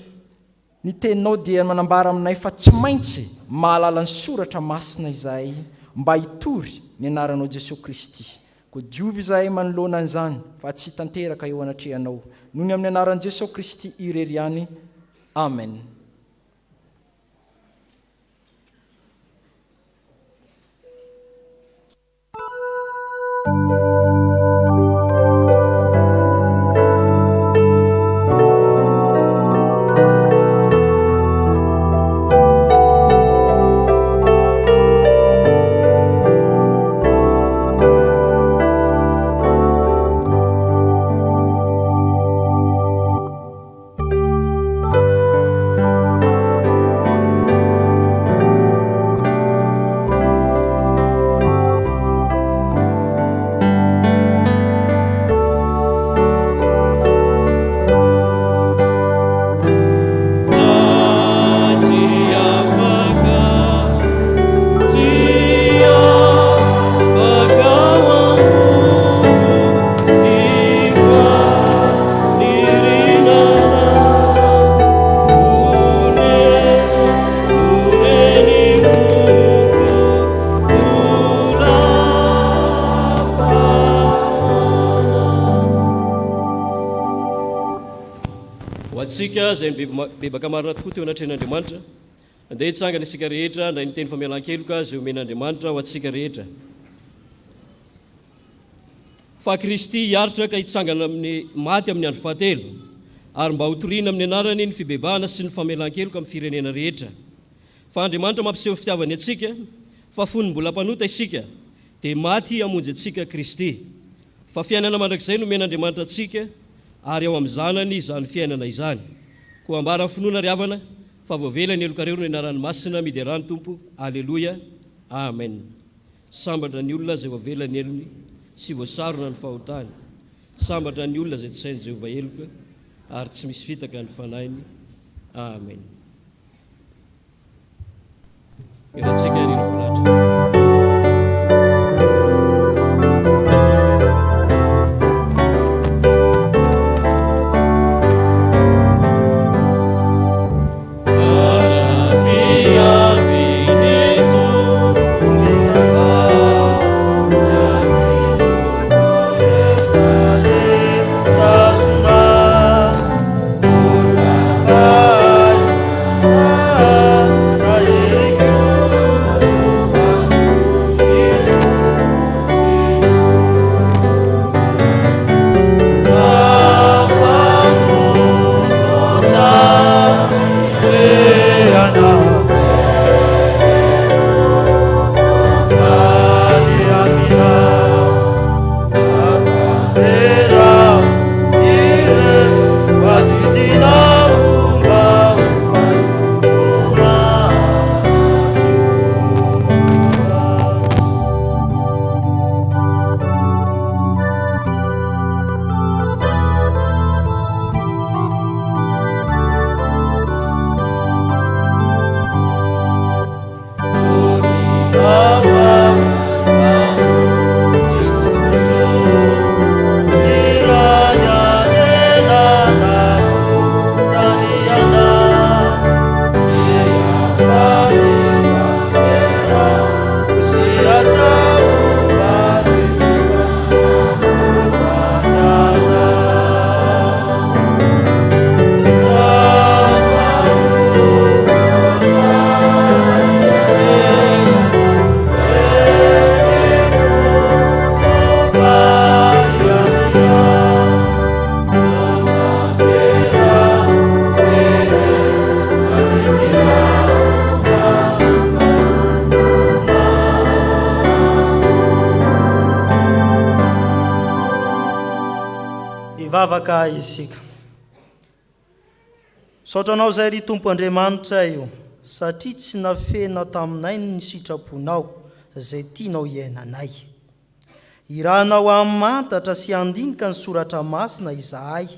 Ny teninao dia manambara aminay fa tsy maintsy mahalala ny soratra masina izahay mba hitory ny anaranao Jesoa Kristy. Koa diovy izahay manoloana an'izany fa tsy tanteraka eo anatrehanao. Noho ny amin'ny anaran'i Jesoa Kristy irery ihany. Amen. Ho antsika izay mibebaka marina tokoa teo anatrehan'Andriamanitra, andeha hitsangana isika rehetra handray ny teny famelan-keloka izay omen'Andriamanitra ho antsika rehetra. Fa Kristy hiaritra ka hitsangana amin'ny maty amin'ny andro fahatelo, ary mba hotorina amin'ny anarany ny fibebahana sy ny famelan-keloka amin'ny firenena rehetra. Fa Andriamanitra mampiseho ny fitiavany antsika, fa fony mbola mpanota isika, dia maty hamonjy antsika Kristy. Fa fiainana mandrakizay nomen'Andriamanitra antsika, ary ao amin'ny Zanany izany fiainana izany. Koa ambara amin'ny finoana ry havana, fa voavela ny helokareo noho ny anarany masina, miderà ny Tompo, Aleloia, Amen. Sambatra ny olona izay voavela ny helony sy voasarona ny fahotany. Sambatra ny olona izay tsy sain'i Jehovah heloka ary tsy misy fitaka ny fanahiny. Amen. Hirantsika ny hira voalahatra. Hivavaka isika. Misaotra Anao izay ry Tompo Andriamanitray o, satria tsy nafenina taminay ny sitraponao izay tianao hiainanay. Irahanao hamantatra sy handinika ny Soratra Masina izahay,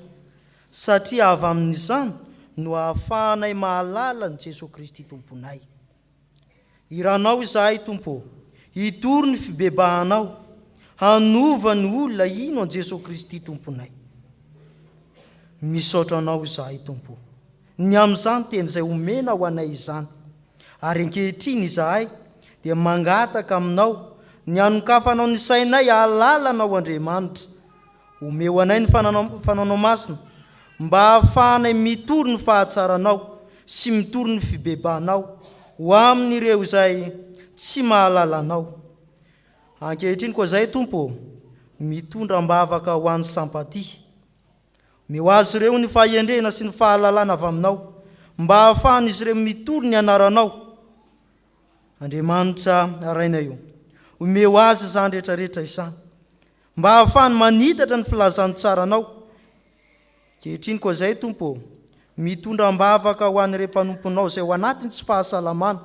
satria avy amin'izany no ahafahanay mahalala an'i Jesoa Kristy Tomponay. Iranao izahay, Tompo ô, hitory ny fibebahanao, hanova ny olona hino an'i Jesoa Kristy Tomponay. Misaotra Anao izahay, Tompo ô, ny amin'izany teny izay omena ho anay izany. Ary ankehitriny izahay dia mangataka Aminao ny hanokafanao ny sainay hahalala Anao Andriamanitra, Omeo anay ny Fanaonao Masina mba hahafahanay mitory ny fahatsaranao sy mitory ny fibebahanao ho amin'ireo izay tsy mahalala Anao. Ankehitriny koa izay, Tompo ô, mitondra am-bavaka ho an'ny Sampatia. Omeo azy ireo ny fahendrena sy ny fahalalana avy Aminao mba hahafahan'izy ireo mitory ny Anaranao. Andriamanitra Rainay ô, omeo azy izany rehetra rehetra izany. Mba hahafahany manitatra ny filazantsaranao. Ankehitriny koa izay, Tompo ô, mitondra am-bavaka ho an'ireo mpanomponao izay ao anatin'ny tsy fahasalamana.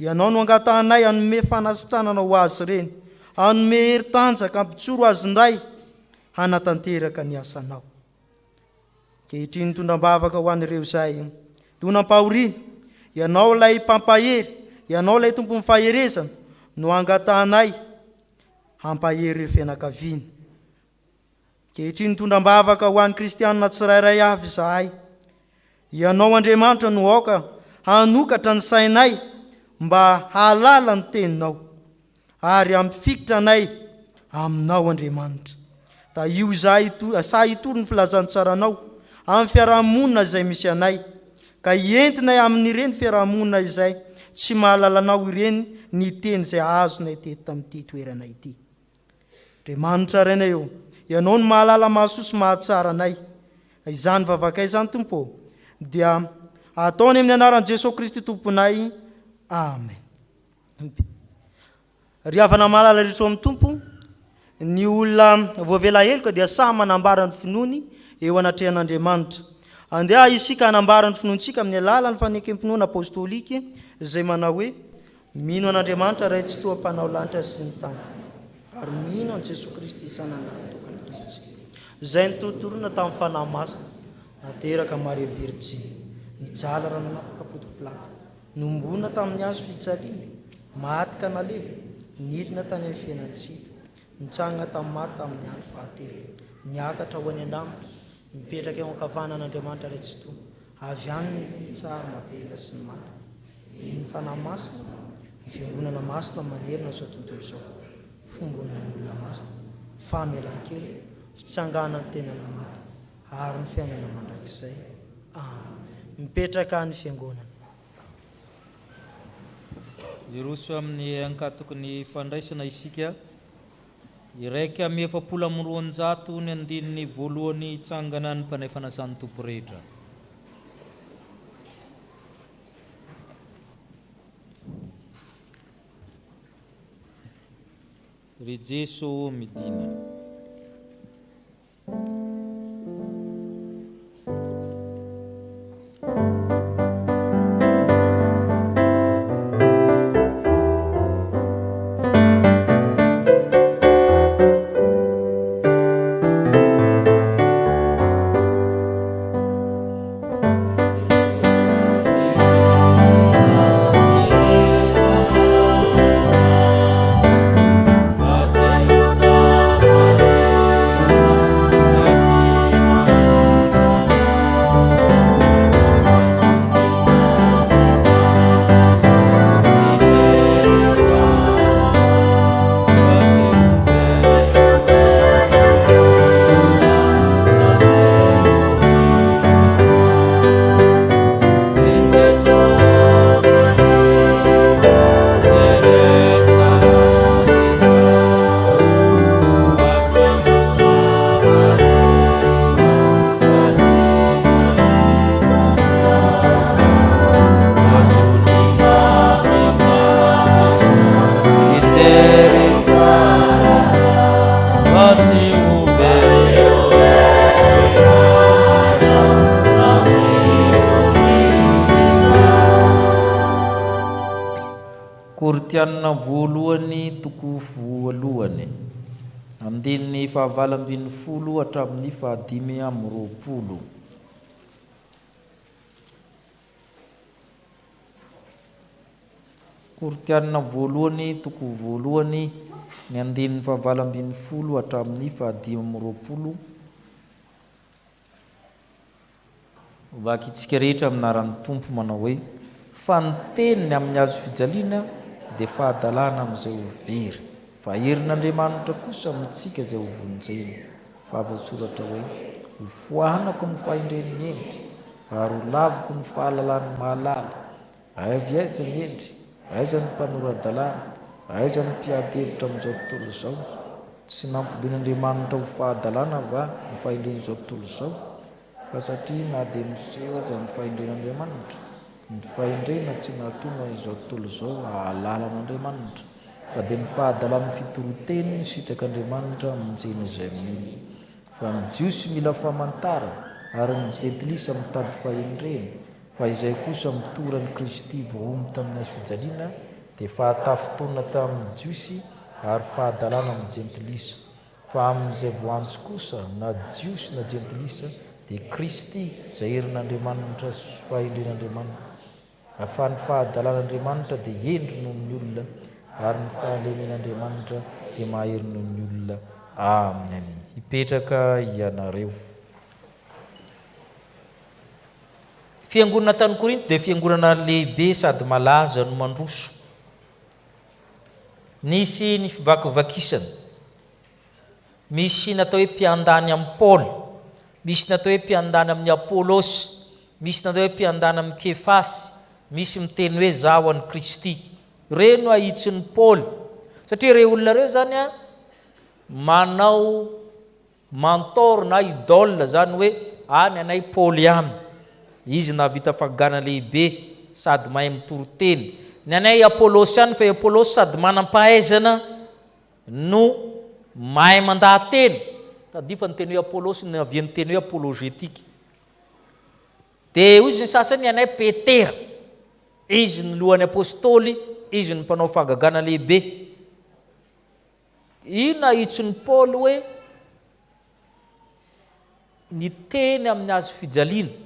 Ianao no angatahanay hanome fanasitranana ho azy ireny, hanome hery tanjaka hampijoro azy indray hanatanteraka ny asanao. Ankehitriny mitondra am-bavaka ho an'ireo izay donam-pahoriana. Ianao ilay mpampahery, Ianao ilay Tompon'ny faherezana no angatahanay hampahery ireo fianakaviana. Ankehitriny mitondra am-bavaka ho an'ny kristianina tsirairay avy izahay. Ianao Andriamanitra no aoka hanokatra ny sainay mba hahalala ny Teninao ary hampifikitra anay Aminao Andriamanitra. Tahio izahay sahy hitory ny filazantsaranao amin'ny fiaraha-monina izay misy anay, ka entinay amin'ireny fiaraha-monina izay tsy mahalala Anao ireny ny teny izay azonay teto tamin'ity toerana ity. Andriamanitra Rainay ô, Ianao no mahalala mahasoa sy mahatsara anay. Izany vavakay izany Tompo ô, dia ataony amin'ny anaran'i Jesoa Kristy Tomponay. Amen. Ry havana malala rehetra ao amin'ny Tompo, ny olona voavela heloka dia sahy manambara ny finoany eo anatrehan'Andriamanitra. Andeha isika hanambara ny finoantsika amin'ny alalan'ny fanekem-pinoana apostolika izay manao hoe, Mino an'Andriamanitra Ray Tsitoha Mpanao lanitra sy ny tany, ary mino an'i Jesoa Kristy Zanany Lahitokana Tompontsika, izay notorontorona tamin'ny Fanahy Masina, nateraka Maria Virjiny, nijaly raha nanapaka Ponto Pilato, Nohomboana tamin'ny hazo fijaliana, maty ka nalevina, nidina tany amin'ny fiainan'ny hita, nitsangana tamin'ny maty tamin'ny andro fahatelo, niakatra ho any an-danitra, mipetraka eo ankavanan'Andriamanitra Ray Tsitoha, avy any no hitsara ny velona sy ny maty. Mino ny Fanahy Masina, ny Fiangonana Masina manerana izao tontolo izao, fombon'ny olona masina, famelan-keloka, fitsanganan'ny tenan'ny maty, ary ny fiainana mandrakizay. Amen. Mipetraka any fiangonana. Hiroso amin'ny ankatoky ny fandraisana isika. 241 ny andininy voalohany hitsangana ny mpanay fanasan'ny Tompo rehetra. Ry Jeso ô midina. Korintianina voalohany toko voalohany, andininy fahavalo ambinifolo hatramin'ny fahadimy amby roapolo. Korintianina voalohany toko voalohany, ny andininy fahavalo ambinifolo hatramin'ny fahadimy amby roapolo. Vakintsika rehetra amin'ny anaran'ny Tompo manao hoe, Fa ny teniny amin'ny hazo fijaliana dia fahadalana amin'izay ho very, fa herin'Andriamanitra kosa amintsika izay ho vonjena. Fa voasoratra hoe, Hofoanako ny fahendren'ny hendry, ary holaviko ny fahalalan'ny mahalala. Avy aiza ny hendry? Aiza ny mpanora-dalàna? Aiza ny mpiady hevitra amin'izao tontolo izao? Tsy nampodian'Andriamanitra ho fahadalana va ny fahendren'izao tontolo izao? Fa satria na dia miseho aza ny fahendren'Andriamanitra, ny fahendrena tsy nahatonga izao tontolo izao hahalala an'Andriamanitra, fa dia ny fahadalan'ny fitoroan-teny no sitrak'Andriamanitra hamonjena izay mino. Fa ny Jiosy mila famantarana, ary ny Jentilisa mitady fahendrena, fa izay kosa mitory an'i Kristy voahombo tamin'ny hazo fijaliana dia fahatafintohina tamin'ny Jiosy ary fahadalana amin'ny Jentilisa. Fa amin'izay voantso kosa, na Jiosy na Jentilisa, dia Kristy, izay herin'Andriamanitra sy fahendren'Andriamanitra. Fa ny fahadalan'Andriamanitra dia hendry noho ny olona, ary ny fahalemen'Andriamanitra dia mahery noho ny olona. Amen. Hipetraka ianareo. Fiangonana tany Korinto dia fiangonana lehibe sady malaza no mandroso. Nisy ny fivakivakisana. Misy natao hoe mpiandany amin'i Paoly, misy natao hoe mpiandany amin'i Apolosy, misy natao hoe mpiandany amin'i Kefasy, misy miteny hoe zaho an'i Kristy. Ireo no ahitsin'i Paoly. Satria ireo olona ireo izany manao Mentor na idole zany hoe any anay Paoly ihany. Izy nahavita fagana lehibe sady mahay mitory teny. Ny anay Apolosy ihany fa i Apolosy sady manam-pahaizana no mahay mandaha-teny. Tadidio fa ny teny hoe Apolosy no niavian'ny teny hoe apologetique. Dia hoy izy ny sasany ny anay Petera. Izy no lohan'ny apostoly, izy no mpanao fahagagana lehibe. Inona ahitsin'i Paoly hoe ny teny amin'ny hazo fijaliana?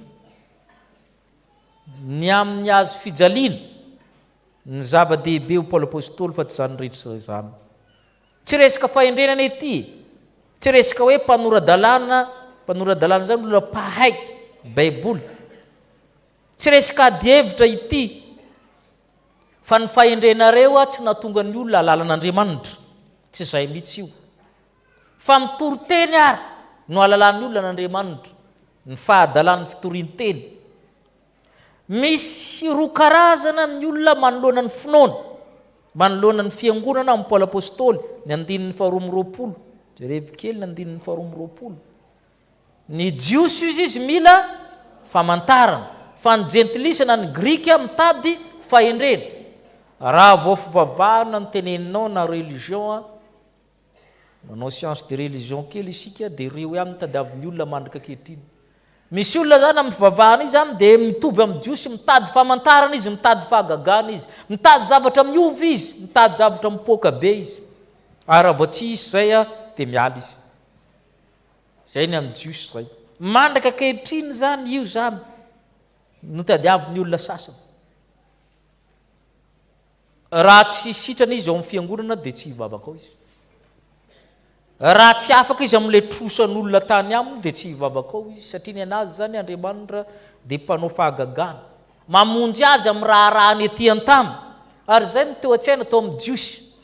Ny amin'ny hazo fijaliana ny zava-dehibe ho Paoly Apostoly fa tsy izany rehetra izany. Tsy resaka fahendrena anie ity e! Tsy resaka hoe mpanora-dalàna, mpanora-dalàna izany olona mpahay Baiboly. Tsy resaka adihevitra ity. Fa ny fahendrenareo tsy nahatonga ny olona hahalala an'Andriamanitra. Tsy izay mihitsy io. Fa mitory teny ary no hahalalan'ny olona an'Andriamanitra. Ny fahadalan'ny fitorian-teny. Misy roa karazana ny olona manoloana ny finoana. Manoloana ny fiangonana amin'i Paoly Apostoly, ny andininy faharoa amby roapolo. Jerevo kely ny andininy faharoa amby roapolo. Ny Jiosy hozy izy mila famantarana, fa ny Jentilisa na ny Grika mitady fahendrena. Raha vao fivavahana no teneninao na religion an, manao science de religion kely isika dia ireo ihany no tadiavin'ny olona mandraka ankehitriny. Misy olona zany amin'ny fivavahana izy zany dia mitovy amin'ny Jiosy, mitady famantarana izy, mitady fahagagana izy, mitady zavatra miova izy, mitady zavatra mipoaka be izy. Ary raha vao tsy hisy izay an, dia miala izy. Zay ny an'ny Jiosy zay. Mandraka ankehitriny izany io izany no tadiavin'ny olona sasany. Raha tsy sitrana izy ao amin'ny fiangonana dia tsy hivavaka ao izy. Raha tsy afaka izy amin'ilay trosan'olona tany aminy dia tsy hivavaka ao izy satria ny an'azy izany Andriamanitra dia mpanao fahagagana. Mamonjy azy amin'ny raharahany ety an-tany. Ary izay no teo an-tsaina tao amin'ny Jiosy.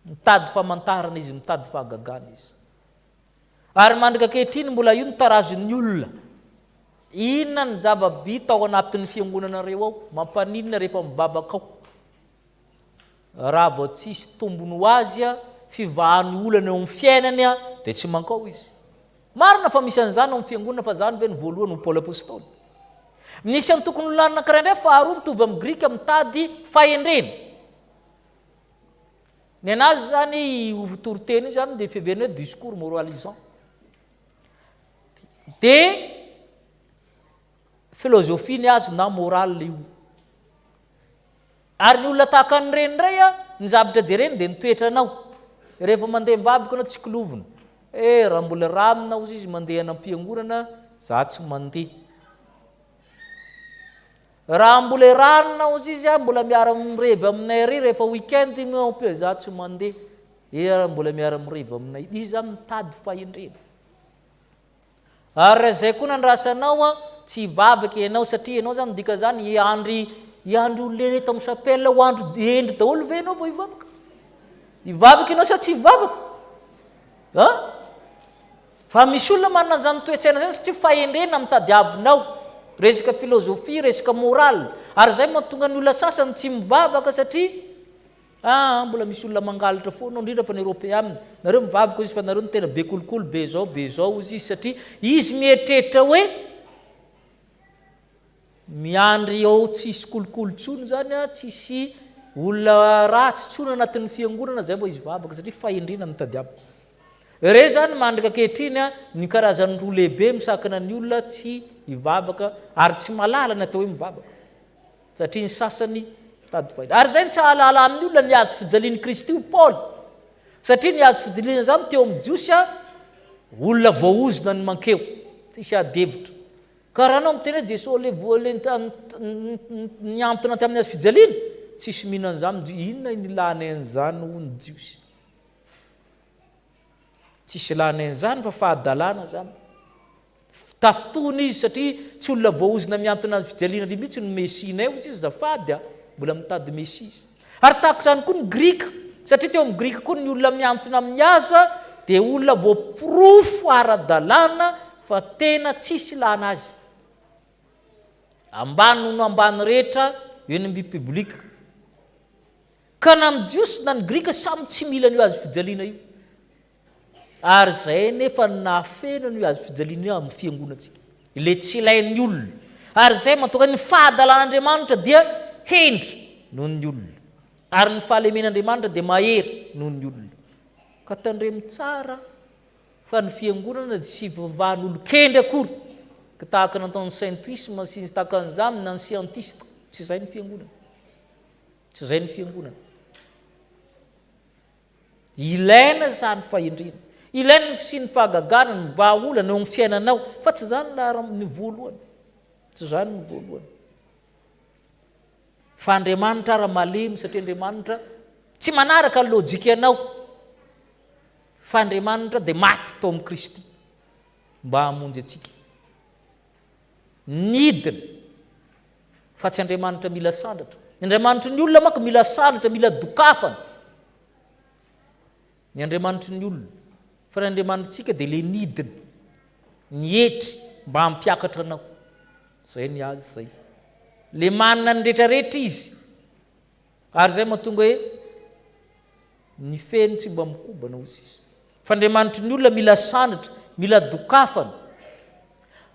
Mitady famantarana izy, mitady fahagagana izy. Ary mandraka ankehitriny mbola io ny tarazon'ny olona. Inona ny zava-bita ao anatin'ny fiangonanareo ao? Mampaninona rehefa mivavaka ao? Raha vao tsisy tombony ho azy, fivahan'ny olana eo amin'ny fiainany, dia tsy mankao izy. Marina fa misy an'izany ao amin'ny fiangonana fa izany ve no voalohany ho Paoly Apostoly? Misy antokon'olona anankiray indray faharoa mitovy amin'ny Grika mitady fahendrena. Ny anazy zany io toriteny io zany dia fiheverana hoe discours moralisant. Dia philosophie ny azy na morale io. Ary ny olona tahaka an'ireny indray an, ny zavatra jereny dia ny toetranao. Rehefa mandeha mivavaka ianao tsikilovina. Eh, raha mbola ranona hozy izy mandeha any am-piangonana, za tsy mandeha. Raha mbola i ranona hozy izy an, mbola miara-mirevy aminay ary rehefa week-end za tsy mandeha. Eh, raha mbola miara-mirevy aminay. Izy zany mitady fahendrena. Ary raha izay koa no andrasanao an, tsy hivavaka ianao satria ianao izany midika izany hiandry hiandry olona ery eto amin'ny chapelle ho andry hendry daholo ve ianao vao hivavaka? Hivavaka ianao sa tsy hivavaka? An? Fa misy olona manana an'izany toe-tsaina izany satria fahendrena no tadiavinao. Resaka philosophie, resaka morale. Ary izay mahatonga ny olona sasany tsy mivavaka satria Aa mbola misy olona mangalatra foana ao indrindra fa ny eropeana. Nareo mivavaka ozy fa nareo no tena be kolikoly be zao be zao ozy izy satria izy mieritreritra hoe miandry ao tsisy kolikoly tsony zany a, tsisy olona ratsy tsony anatin'ny fiangonana zay vao izy vavaka satria fahendrena no tadiaviny. Ireo zany mandraka ankehitriny a ny karazany roa lehibe misakana ny olona tsy hivavaka ary tsy mahalala ny atao hoe mivavaka. Satria ny sasany mitady fahita. Ary izay no tsy ahalalan'ny olona ny hazo fijalian'i Kristy hoy Paoly. Satria ny hazo fijaliana izany teo amin'ny Jiosy a, olona voaozona ny mankeo. Tsisy ady hevitra. Ka raha anao miteny hoe Jesoa le voa le nihantona tamin'ny hazo fijaliana, tsisy mino an'izany ny Jiosy. Inona ny ilànay an'izany hoy ny Jiosy. Tsisy ilànay an'izany fa fahadalana izany. Tafintohina izy satria tsy olona voaozona mihantona ny fijaliana ry mihitsy no Mesia-nay hoy izy azafady a! Mbola mitady Mesia izy. Ary tahaka izany koa ny Grika, satria teo amin'ny Grika koa ny olona mihantona amin'ny hazo dia olona voaporofo ara-dalàna fa tena tsisy ilàna azy. Ambany noho ny ambany rehetra eny amin'ny public. Ka na ny Jiosy na ny Grika samy tsy mila an'io hazo fijaliana io. Ary izay anefa no nahafeno an'io hazo fijaliana io amin'ny fiangonantsika. Ilay tsy ilain'ny olona. Ary izay mahatonga ny fahadalan'Andriamanitra dia hendry noho ny olona. Ary ny fahalemen'Andriamanitra dia mahery noho ny olona. Ka tandremo tsara fa ny fiangonana dia tsy ivavahan'olon-kendry akory. Ka tahaka ny nataon'ny saintisme sy ny tahaka an'izany na ny siantista. Tsy izay ny fiangonana. Tsy izay ny fiangonana. Ilaina izany fahendrena. Ilaina ny fisian'ny fahagagana, ny vahaolana eo amin'ny fiainanao. Fa tsy izany ny laharam, ny voalohany. Tsy izany ny voalohany. Fa Andriamanitra ara malemy satria Andriamanitra tsy manaraka ny lojikanao. Fa Andriamanitra dia maty tao amin'i Kristy mba hamonjy antsika. Nidina. Fa tsy Andriamanitra mila sandratra. Ny Andriamanitry ny olona manko mila sandratra, mila dokafana. Ny Andriamanitry ny olona. Fa ny Andriamanitritsika dia ilay nidina, nietry mba hampiakatra anao. Izay ny azy izay. Ilay manana ny rehetrarehetra izy. Ary izay mahatonga hoe ny feny tsy mba mikobana hoy izy. Fa Andriamanitry ny olona mila sandratra, mila dokafana.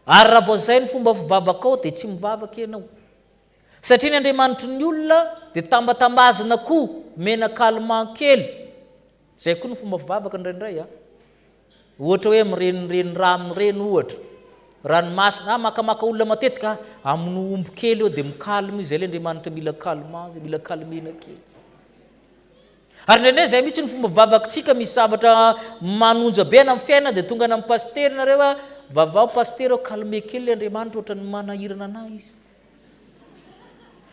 Ary raha vao izay ny fomba fivavakao dia tsy mivavaka ianao. Satria ny Andriamanitry ny olona dia tambatambazina koa, omena calmant kely. Izay koa ny fomba fivavaka indraindray a. Ohatra hoe amin'ireny renirano ireny ohatra, ranomasina, ah makamaka olona matetika, ah amono omby kely eo dia mi-calme izy, izay ilay Andriamanitra mila calmant izay, mila calmena kely. Ary indraindray izay mihitsy ny fomba vavakitsika, misy zavatra manonja be any amin'ny fiainana dia tonga any amin'ny pasitera nareo ah, vavaho pasitera aho calmer kely ilay Andriamanitra ohatran'ny manahirana anah izy.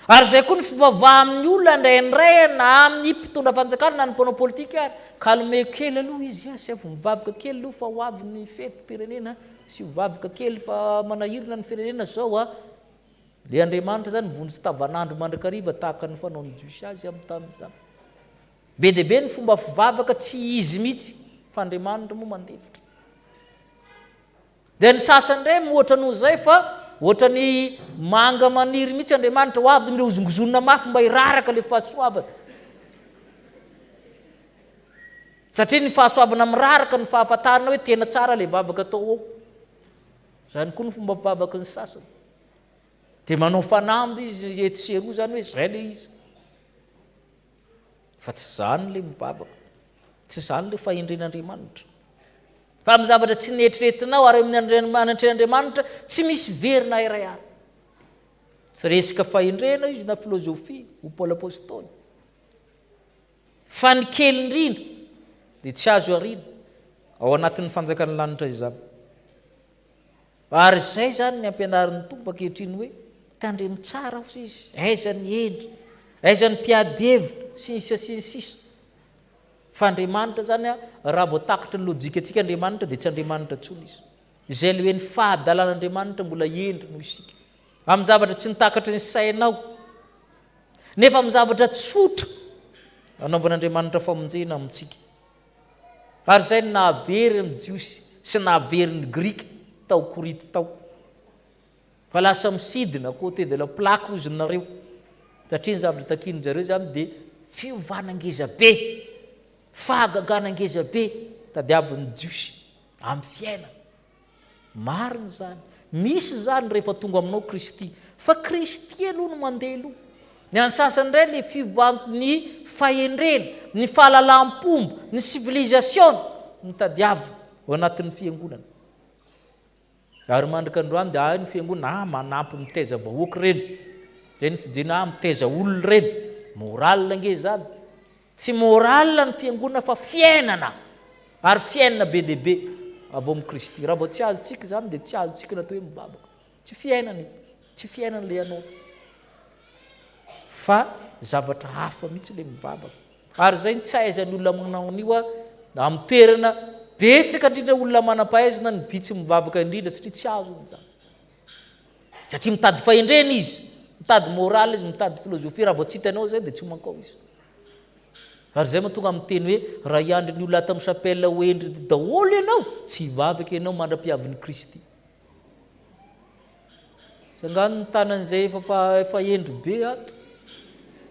Ary izay koa ny fivavahan'ny olona indraindray na amin'ny mpitondra fanjakana na ny mpanao politika ary. Calmeo kely aloha izy, asiavo mivavaka kely aloha fa ho avy ny fetim-pirenena, asio vavaka kely fa manahirana ny firenena izao a. Ilay Andriamanitra izany mivonjy tavanandro mandrakariva tahaka ny fanaon'ny Jiosy azy amin'ny tamin'izany. Be dia be ny fomba fivavaka tsy izy mihitsy fa Andriamanitra moa mandefitra. Dia ny sasany indray mihoatra noho izay fa ohatran'ny manga maniry mihitsy Andriamanitra ho avy izy mila hozongozonina mafy mba hiraraka ilay fahasoavana. Satria ny fahasoavana miraraka ny fahafantarana hoe tena tsara ilay vavaka atao ao. Izany koa ny fomba fivavaky ny sasany. Dia manao fanamby izy etsy sy eroa izany hoe izay ilay izy. Fa tsy izany ilay mivavaka. Tsy izany ilay fahendren'Andriamanitra. Fa amin'ny zavatra tsy neritreretinao ary amin'ny anatrehan'Andriamanitra tsy misy very na iray ary. Tsy resaka fahendrena izy na filozofia, hoy Paoly Apostoly. Fa ny kely indrindra dia tsy azo ariana ao anatin'ny fanjakan'ny lanitra izany. Ary izay izany ny ampianarin'ny Tompo ankehitriny hoe, tandremo tsara hozy izy, aiza ny hendry, aiza ny mpiady hevitra, sy ny sisa sy ny sisa. Fa Andriamanitra izany, raha vao takatry ny lojikantsika Andriamanitra dia tsy Andriamanitra intsony Izy. Izay ilay hoe ny fahadalan'Andriamanitra mbola hendry noho isika. Amin'ny zavatra tsy nitakatry ny sainao, nefa amin'ny zavatra tsotra anaovan'Andriamanitra famonjena amintsika. Ary izay no nahavery ny Jiosy sy nahavery ny Grika tao Korinto tao. Fa lasa misidina côté de la plaque hozy nareo. Satria ny zavatra takian-dry zareo izany dia fiovana ngeza be, fahagagana ngeza be tadiavin'ny Jiosy amin'ny fiainana. Marina izany. Misy izany rehefa tonga aminao Kristy. Fa Kristy aloha no mandeha aloha. Ny an'ny sasany indray ilay fiovan'ny fahendrena, ny fahalalam-pomba, ny civilisation no tadiavina ao anatin'ny fiangonana. Ary mandraka androany dia ahy ny fiangonana, ah manampy mitaiza vahoaka ireny. Izay ny fijeriny, ah mitaiza olona ireny. Morale ange izany. Tsy morale ny fiangonana fa fiainana. Ary fiainana be dia be avy ao amin'i Kristy. Raha vao tsy azontsika izany dia tsy azontsika ny atao hoe mivavaka. Tsy fiainana io. Tsy fiainana ilay ianao. Fa zavatra hafa mihitsy ilay mivavaka. Ary izay no tsy ahaizan'ny olona manao an'io amin'ny toerana betsaka indrindra olona manam-pahaizana ny vitsy mivavaka indrindra satria tsy azony izany. Satria mitady fahendrena izy, mitady morale izy, mitady philosophie, raha vao tsy hitanao izay dia tsy mankao izy. Ary izay mahatonga miteny hoe raha hiandry ny olona ato amin'ny chapelle ho hendry daholo ianao, tsy hivavaka ianao mandra-piavin'i Kristy. Tsangano ny tanan'izay efa fa efa hendry be ato.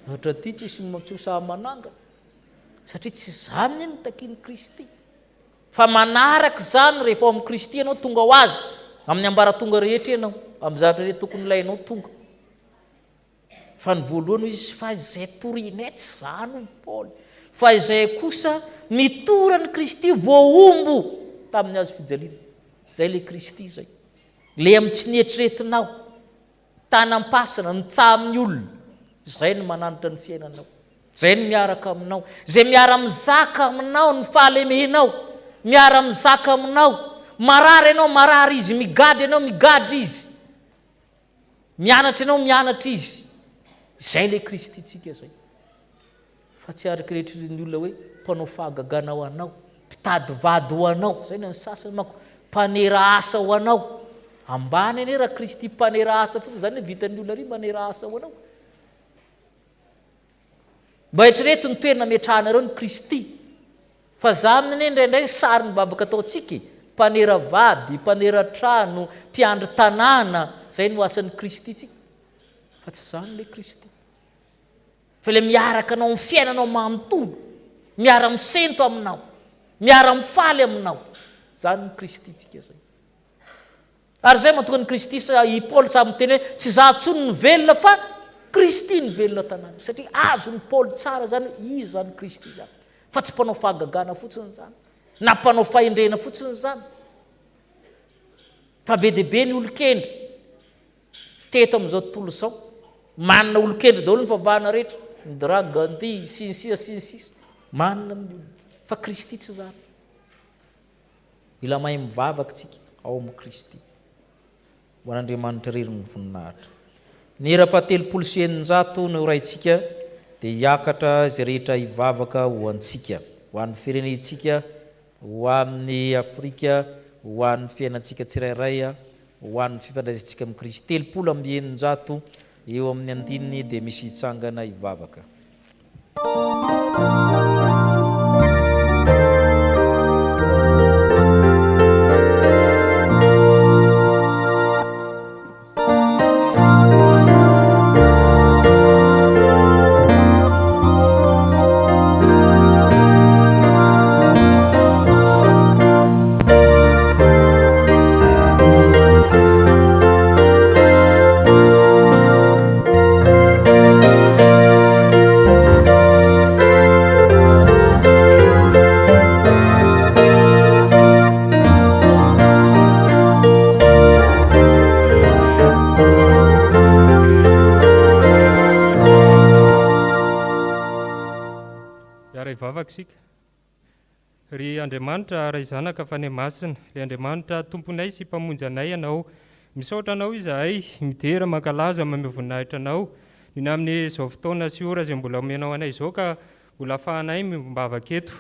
Ohatra aty tsisy tsy ho sahy manangana. Satria tsy izany anie no takian'i Kristy. Fa manaraka izany rehefa ao amin'i Kristy ianao tonga ho azy amin'ny ambaratonga rehetra ianao, amin'ny zavatra rehetra tokony ilainao tonga. Fa ny voalohany hoy izy, fa izay torianay tsy izany hoy Paoly, fa izay kosa mitory an'i Kristy voahombo tamin'ny hazo fijaliana. Izay ilay Kristy izay. Ilay amin'ny tsy nieritreretinao, tanam-pasana, mitsaha amin'ny olona. Izay no mananatra ny fiainanao. Izay no miaraka aminao. Izay miara-mizaka aminao ny fahalemenao. Miara-mizaka aminao. Marary ianao, marary izy. Migadra ianao, migadra izy. Mianatra ianao, mianatra izy. Izay ilay Kristintsika izay. Fa tsy araka ilay eritreretin'ny olona hoe mpanao fahagagana ho anao, mpitady vady ho anao, izay ny an'ny sasany manko, mpanera asa ho anao. Ambany anie raha Kristy mpanera asa fotsiny, izany hoe vitan'ny olona ary manera asa ho anao. Mba eritrereto ny toerana ametrahanareo ny Kristy. Fa zany anie indraindray ny sary ny vavaka ataontsika e! Mpanera vady, mpanera trano, mpiandry tanàna, zay no asan'ny Kristy tsika. Fa tsy zany ilay Kristy. Fa ilay miaraka anao amin'ny fiainanao manontolo, miara-misento aminao, miara-mifaly aminao. Zany ny Kristy tsika zay. Ary izay mahatonga an'i Kristy sa i Paoly sahy miteny hoe tsy izaho intsony no velona fa Kristy no velona ato anatiko. Satria azon'i Paoly tsara izany hoe iza izany Kristy izany. Fa tsy mpanao fahagagana fotsiny izany, na mpanao fahendrena fotsiny izany. Fa be dia be ny olon-kendry teto amin'izao tontolo izao. Manana olon-kendry daholo ny fivavahana rehetra. Indira Gandhi, sy ny sisa sy ny sisa. Manana ny olona. Fa Kristy tsy izany. Mila mahay mivavaka isika ao amin'i Kristy. Ho an'Andriamanitra irery ny voninahitra. Ny hira faha-630 no horaintsika dia hiakatra izay rehetra hivavaka ho antsika, ho an'ny firenentsika, ho an'ny Afrika, ho an'ny fiainantsika tsirairay, ho an'ny fifandraisantsika amin'i Kristy. 630 eo amin'ny andininy dia misy hitsangana hivavaka. Hivavaka isika. Ry Andriamanitra, Ray Zanaka Fanahy Masina, ilay Andriamanitra Tomponay sy Mpamonjy anay Ianao, misaotra Anao izahay, midera, mankalaza, mamehy voninahitra Anao, noho ny amin'izao fotoana sy ora izay mbola omenao anay izao ka mbola afahanay miombom-bavaka eto.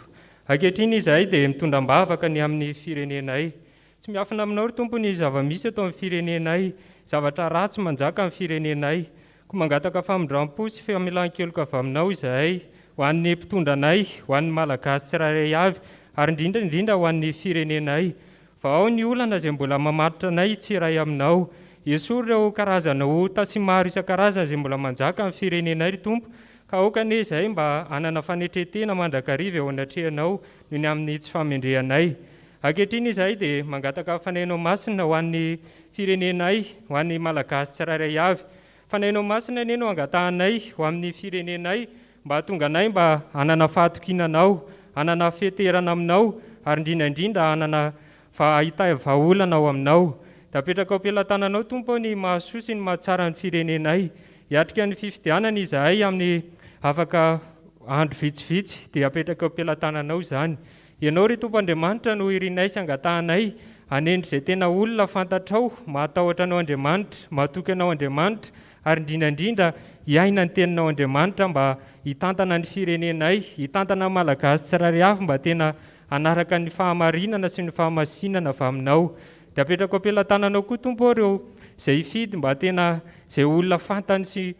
Ankehitriny izahay dia mitondra am-bavaka ny amin'ny firenenay. Tsy miafina aminao ry Tompo ny zava-misy eto amin'ny firenenay, zavatra ratsy manjaka amin'ny firenenay. Koa mangataka famindram-po sy famelan-keloka avy aminao izahay, ho an'ny mpitondra anay, ho an'ny Malagasy tsirairay avy, ary indrindra indrindra ho an'ny firenenay. Vahao ny olana izay mbola mamatotra anay tsy hiray aminao. Esory ireo karazana ota sy maro isan-karazany izay mbola manjaka amin'ny firenenay ry Tompo, ka aoka anie izahay mba hanana fanetren-tena mandrakariva eo anatrehanao noho ny amin'ny tsy fahamendrehanay. Ankehitriny izahay dia mangataka Fanahinao Masina ho an'ny firenenay, ho an'ny Malagasy tsirairay avy. Fanahinao Masina anie no angatahanay ho amin'ny firenenay mba hahatonga anay mba hanana fahatokiana Anao, hanana fianteherana Aminao ary indrindra indrindra hanana hahita vahaolana ao Aminao. Dia apetraka ao am-pelatananao Tompo ô ny mahasoa sy ny mahatsara ny firenenay. Hiatrika ny fifidianana izahay amin'ny afaka andro vitsivitsy dia apetraka eo am-pelatananao izany. Ianao, ry Tompo Andriamanitra, no irinay sy angatahanay, hanendry izay tena olona fantatrao, mahatahotra Anao Andriamanitra, mahatoky Anao Andriamanitra, ary indrindra indrindra hiaina ny Teninao Andriamanitra mba hitantana ny firenenay, hitantana ny Malagasy tsirairay avy mba tena hanaraka ny fahamarinana sy ny fahamasinana avy Aminao. Dia apetrako am-pelatananao koa, Tompo ô, ireo izay hifidy mba tena izay olona fantany sy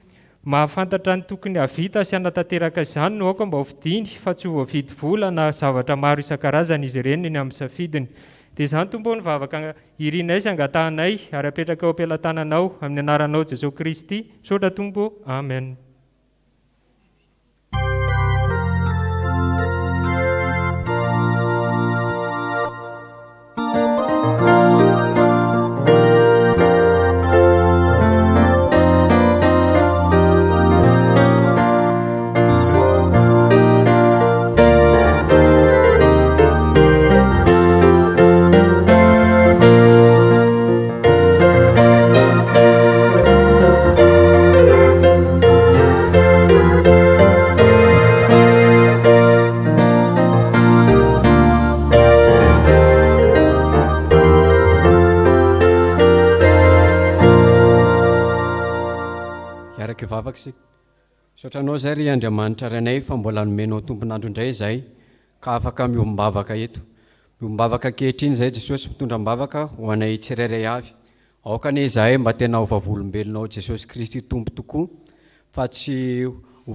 Mahafantatra ny tokony hahavita sy hanatanteraka izany no aoka mba hofidiany fa tsy ho voavidy vola na zavatra maro isan-karazany izy ireny ny amin'ny safidiny. Dia izany Tompo ô ny vavaka irinay sy angatahanay ary apetraka eo am-pelatananao amin'ny anaranao Jesoa Kristy. Misaotra Tompo ô. Amen. Hiaraka hivavaka isika. Misaotra Anao izay ry Andriamanitra Rainay fa mbola nomenao tompon'andro indray izahay ka afaka miombom-bavaka eto. Miombom-bavaka ankehitriny izahay Jesosy mitondra am-bavaka ho anay tsirairay avy. Aoka anie izahay mba tena ho vavolombelonao Jesosy Kristy Tompo tokoa fa tsy ho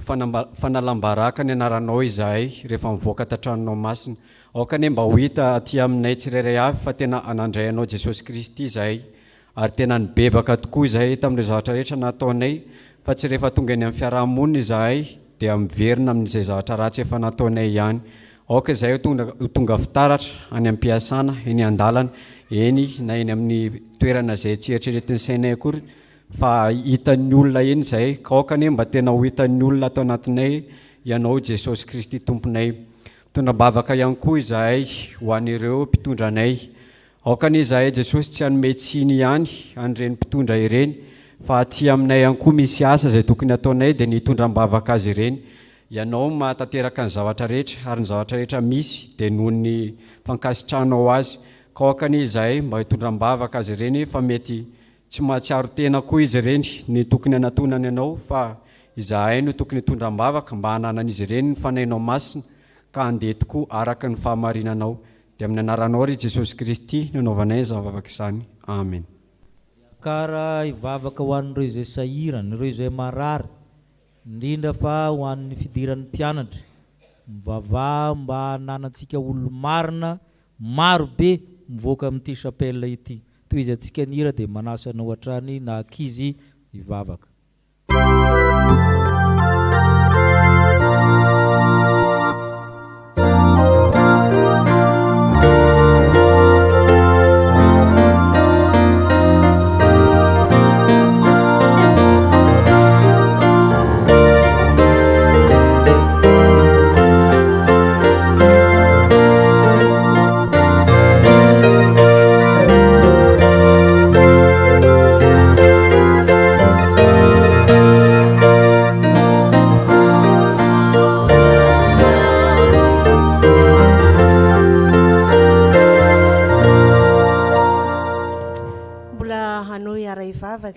fanalam-baraka ny anaranao izahay rehefa mivoaka ato an-tranonao masina. Aoka anie mba ho hita aty aminay tsirairay avy fa tena nandray anao Jesosy Kristy izahay ary tena nibebaka tokoa izahay tamin'ireo zavatra rehetra nataonay fa tsy rehefa tonga eny amin'ny fiaraha-monina izahay dia miverina amin'izay zavatra ratsy efa nataonay ihany. Aoka izahay ho tonga fitaratra any am-piasana, eny an-dalana, eny na eny amin'ny toerana izay tsy eritreretin'ny sainay akory fa hitan'ny olona eny izahay. Ka aoka anie mba tena ho hitan'ny olona ato anatinay Ianao Jesosy Kristy Tomponay. Mitondra am-bavaka ihany koa izahay ho an'ireo mpitondra anay. Aoka anie izahay Jesosy tsy hanome tsiny ihany an'ireny mpitondra ireny fa aty aminay ihany koa misy asa izay tokony hataonay dia ny hitondra am-bavaka azy ireny. Ianao no mahatanteraka ny zavatra rehetra ary ny zavatra rehetra misy dia noho ny fankasitrahanao azy. Ka aoka anie izahay mba hitondra am-bavaka azy ireny fa mety tsy mahatsiaro tena koa izy ireny ny tokony hanatonany anao fa izahay no tokony hitondra am-bavaka mba hananan'izy ireny ny Fanahinao Masina ka handeha tokoa araka ny fahamarinanao. Dia amin'ny anaranao ry Jesosy Kristy no anaovanay izany vavaka izany. Amen. Miakara hivavaka ho an'ireo izay sahirana, ireo izay marary, indrindra fa ho an'ny fidiran'ny mpianatra. Mivavaha mba hananantsika olo-marina maro be mivoaka amin'ity chapelle ity. Tohizantsika ny hira dia manasa anao hatrany na ankizy hivavaka.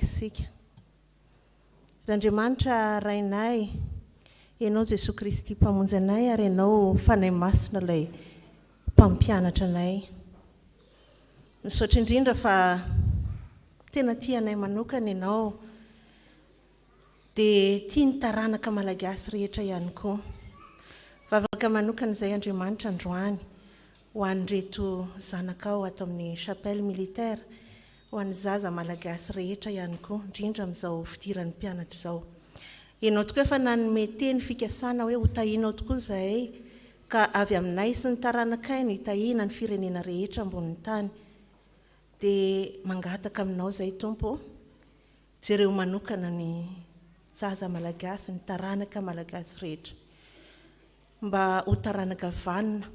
isika. Ry Andriamanitra Rainay, Ianao Jesoa Kristy Mpamonjy anay ary Ianao Fanahy Masina ilay Mpampianatra anay. Misaotra indrindra fa tena tia anay manokana Ianao. Dia tia ny taranaka Malagasy rehetra ihany koa. Vavaka manokana izay Andriamanitra androany ho an'ireto zanakao ato amin'ny Chapelle Militaire, ho an'ny zaza Malagasy rehetra ihany koa, indrindra amin'izao fidiran'ny mpianatra izao. Ianao tokoa efa nanome teny fikasana hoe ho tahianao tokoa izahay ka avy aminay sy ny taranakay no hitahiana ny firenena rehetra ambonin'ny tany. Dia mangataka aminao izahay Tompo ô, Jereo manokana ny zaza malagasy, ny taranaka malagasy rehetra. Mba ho taranaka vanona,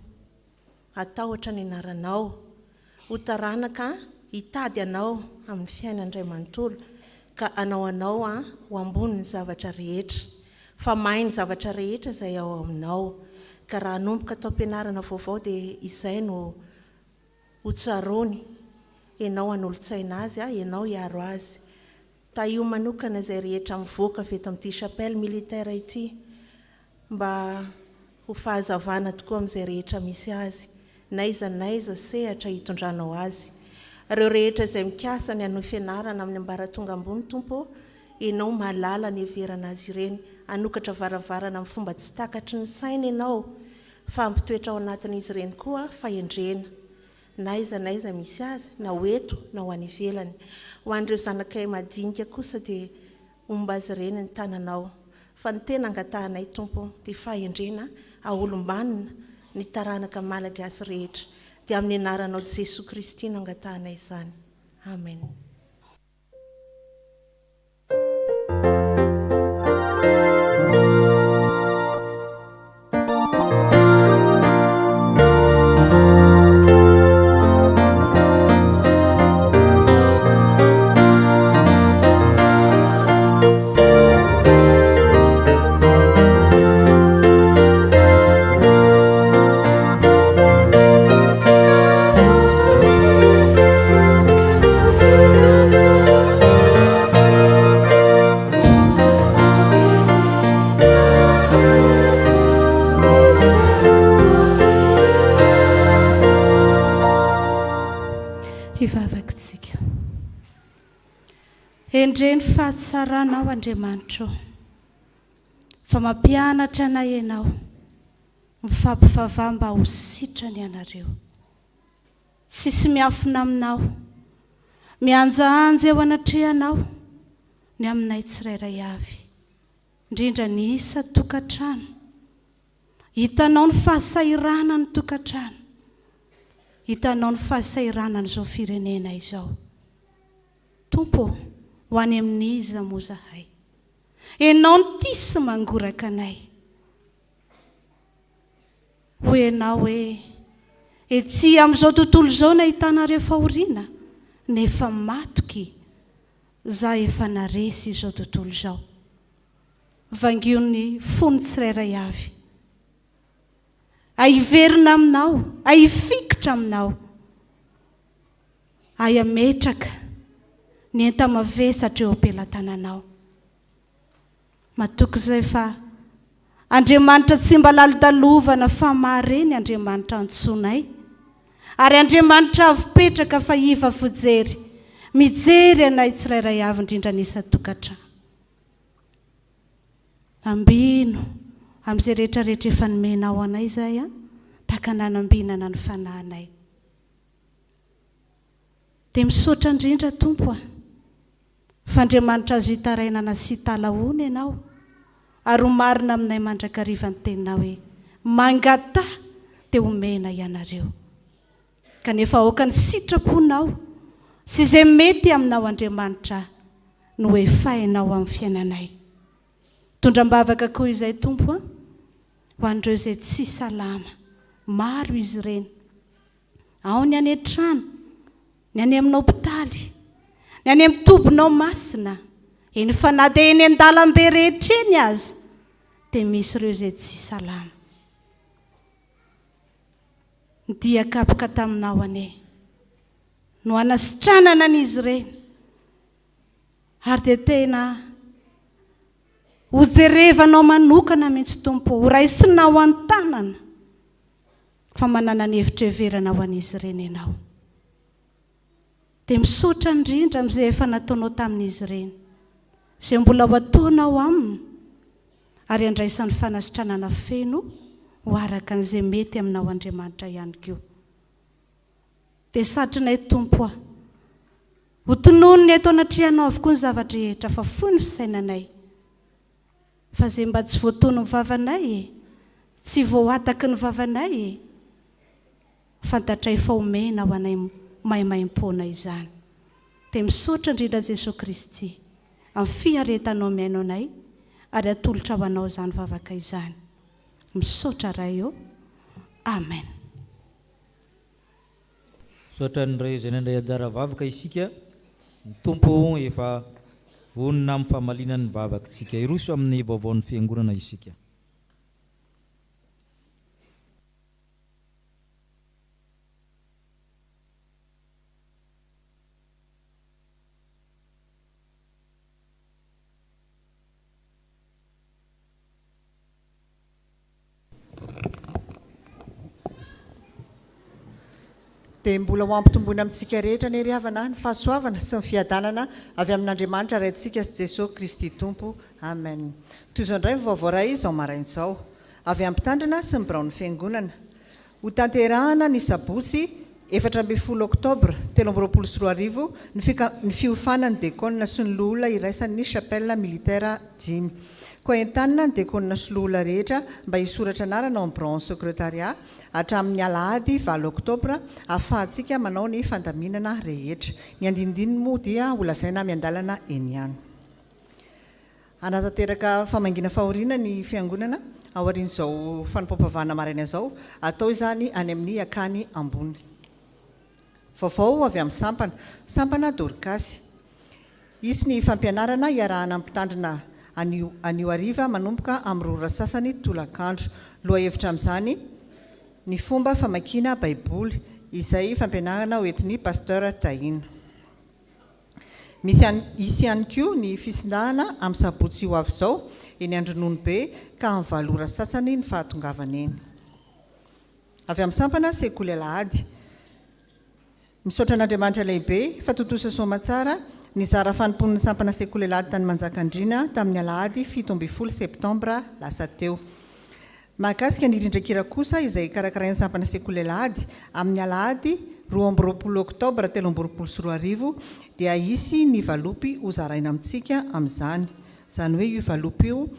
hatahotra ny anaranao, ho taranaka hitady anao amin'ny fiainany iray manontolo, ka hanao anao ho ambonin'ny zavatra rehetra. Fa mahay ny zavatra rehetra izay ao aminao. Ka raha hanomboka taom-pianarana vaovao dia izay no Ho tsaroany, Ianao hanolo-tsaina azy, Ianao hiaro azy. Tahio manokana izay rehetra mivoaka avy eto amin'ity chapelle militaire ity, mba ho fahazavana tokoa amin'izay rehetra misy azy, n'aiza n'aiza sehatra hitondranao azy. Ireo rehetra izay mikasa ny hanohy fianarana amin'ny ambaratonga ambony, Tompo ô, Ianao mahalala ny heverana azy ireny, hanokatra varavarana amin'ny fomba tsy takatry ny saina Ianao, fa hampitoetra ao anatin'izy ireny koa fahendrena, na aiza na aiza misy azy, na ho eto na ho any ivelany. Ho an'ireo zanakay madinika kosa dia homba azy ireny ny tananao. Fa ny tena angatahanay Tompo dia fahendrena haolom-banona ny taranaka Malagasy rehetra. Dia amin'ny anaranao Jesoa Kristy no angatahanay izany. Amen. Hivavaka isika. Endrey ny fahatsaranao Andriamanitra ô, fa mampianatra anay Ianao, mifampivavaha mba ho sitrana ianareo. Tsisy miafina aminao. Mihanjahanja eo anatrehanao ny aminay tsirairay avy, indrindra ny isan-tokantrano. Hitanao ny fahasahiranan'ny tokantrano. Hitanao ny fahasahiranan'izao firenena izao. Tompo ô, ho any amin'iza moa zahay? Ianao no tia sy mangoraka anay. Hoy ianao hoe, Etsy amin'izao tontolo izao no ahitanareo fahoriana, nefa matoky, Izaho efa naresy izao tontolo izao. Vangio ny fon'ny tsirairay avy. Ahiverina aminao, ahifikitra aminao, ahiametraka ny enta-mavesatra eo am-pelatananao. Matoky izay fa Andriamanitra tsy mba lalodalovana fa mahare ny Andriamanitra antsoinay. Ary Andriamanitra avo petraka fa iva fijery, mijery anay tsirairay avy indrindra ny isan-tokantrano. Ambino amin'izay rehetra rehetra efa nomenao anay izahay an, tahaka nanambinana ny fanahinay. Dia misaotra indrindra Tompo a. Fa Andriamanitra azo itarainana sy italahoana Ianao, ary ho marina aminay mandrakariva ny Teninao hoe, Mangataha dia homena ianareo. Kanefa aoka ny sitraponao sy izay mety aminao Andriamanitra no hoefahinao amin'ny fiainanay. Mitondra am-bavaka koa izay Tompo a, ho an'ireo izay tsy salama. Maro izy ireny. Ao ny any an-trano, ny any amin'ny hopitaly, ny any amin'ny tobinao masina, eny fa na dia eny an-dalambe rehetra eny aza dia misy ireo izay tsy salama. Ny dia kapoka taminao anie no hanasitranana an'izy ireny. Ary dia tena hojerevanao manokana mihitsy Tompo ô, horaisinao an-tanana fa manana ny hevitra heverana ho an'izy ireny Ianao. Dia misaotra indrindra amin'izay efa nataonao tamin'izy ireny, izay mbola ho ataonao aminy, ary handraisany fanasitranana feno ho araka an'izay mety aminao Andriamanitra ihany koa. Dia satrinay Tompo a! Ho tononina eto anatrehanao avokoa ny zava-drehetra fa fohy ny fisainanay. Fa izay mba tsy voatonon'ny vavanay e! Tsy voahataky ny vavanay e! Fantatray fa omena ho anay maimaimpoana izany. Dia misaotra indrindra Jesoa Kristy amin'ny fiaretanao mihaino anay ary atolotra ho anao izany vavaka izany. Misaotra Ray ô. Amen. Misaotra an'ireo izay nandray anjara vavaka isika. Ny Tompo efa vonona amin'ny famaliana ny vavakitsika. Hiroso amin'ny vaovaon'ny Fiangonana isika. Dia mbola ho ampitomboina amintsika rehetra anie ry havana ny fahasoavana sy ny fiadanana avy amin'Andriamanitra Raintsika sy Jesoa Kristy Tompo. Amen. Toy izao indray ny vaovao iray izao maraina izao. Avy amin'ny Mpitandrina sy ny biraon'ny Fiangonana. Hotanterahana ny sabotsy 14 oktobra 2023 ny ny fiofanan'ny dekona sy ny loholona iraisan'ny Chapelle Militaire dimy. Koa entanina ny dekona sy loholona rehetra mba hisoratra anarana ao amin'ny biraon'ny Secretariat hatramin'ny alahady valo oktobra ahafahantsika manao ny fandaminana rehetra. Ny andinindininy moa dia holazaina miandalana eny ihany. Hanatanteraka famangiana fahoriana ny Fiangonana aorian'izao fanompoam-pivavahana maraina izao. Hatao izany any amin'ny Akany Ambony. Vaovao avy amin'ny sampana. Sampana Dorkasy. Hisy ny fampianarana hiarahana amin'ny mpitandrina anio anio hariva manomboka amin'ny roa ora sasany tolakandro. Lohahevitra amin'izany ny fomba famakiana Baiboly, izay fampianarana hoentin'ny Pasteur Tahina. Misy ihany Hisy ihany koa ny fisindahana amin'ny sabotsy ho avy izao eny Andrononobe ka amin'ny valo ora sasany ny fahatongavana eny. Avy amin'ny sampana Sekoly Alahady. Misaotra an'Andriamanitra lehibe fa tontosa soamatsara ny zara fanompoan'ny sampana Sekoly Alahady tany Manjakandriana tamin'ny alahady 17 septambra lasa teo. Mahakasika ny rindran-kira kosa izay karakarain'ny sampana Sekoly Alahady, amin'ny alahady 22 oktobra 2023 dia hisy ny valopy hozaraina amintsika amin'izany. Izany hoe io valopy io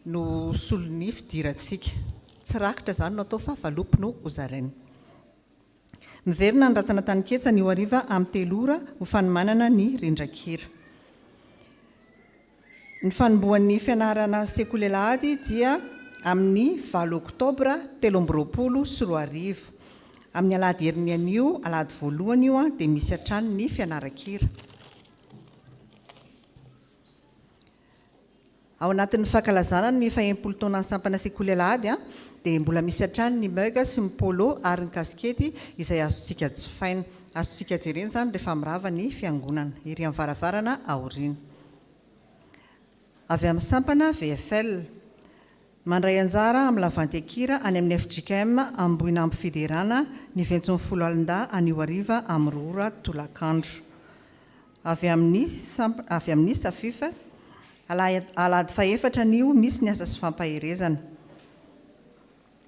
no solon'ny fidirantsika. Tsy rakitra izany no atao fa valopy no hozaraina. Miverina ny rantsana Taniketsa anio hariva amin'ny telo ora ho fanomanana ny rindran-kira. Ny fanombohan'ny fianarana sekoly alahady dia amin'ny valo oktobra 2023. Amin'ny alahady herin'ny anio, alahady voalohany io, dia misy hatrany ny fianaran-kira. Ao anatin'ny fankalazana ny fahenimpolo taonan'ny sampana sekoly alahady dia mbola misy hatrany ny mug sy ny polo ary ny kasikety izay azontsika jifaina. Azontsika jerena izany rehefa mirava ny fiangonana. Ery amin'ny varavarana aoriana. Avy amin'ny sampana VFL. Mandray anjara amin'ny lavanty-kira any amin'ny fjkm Ambohinambo Fiderana ny Ventson'ny Foloalindahy anio hariva amin'ny roa ora tolakandro. Avy amin'ny avy amin'ny Safif. Alahady fahefatra anio misy ny asa sy fampaherezana.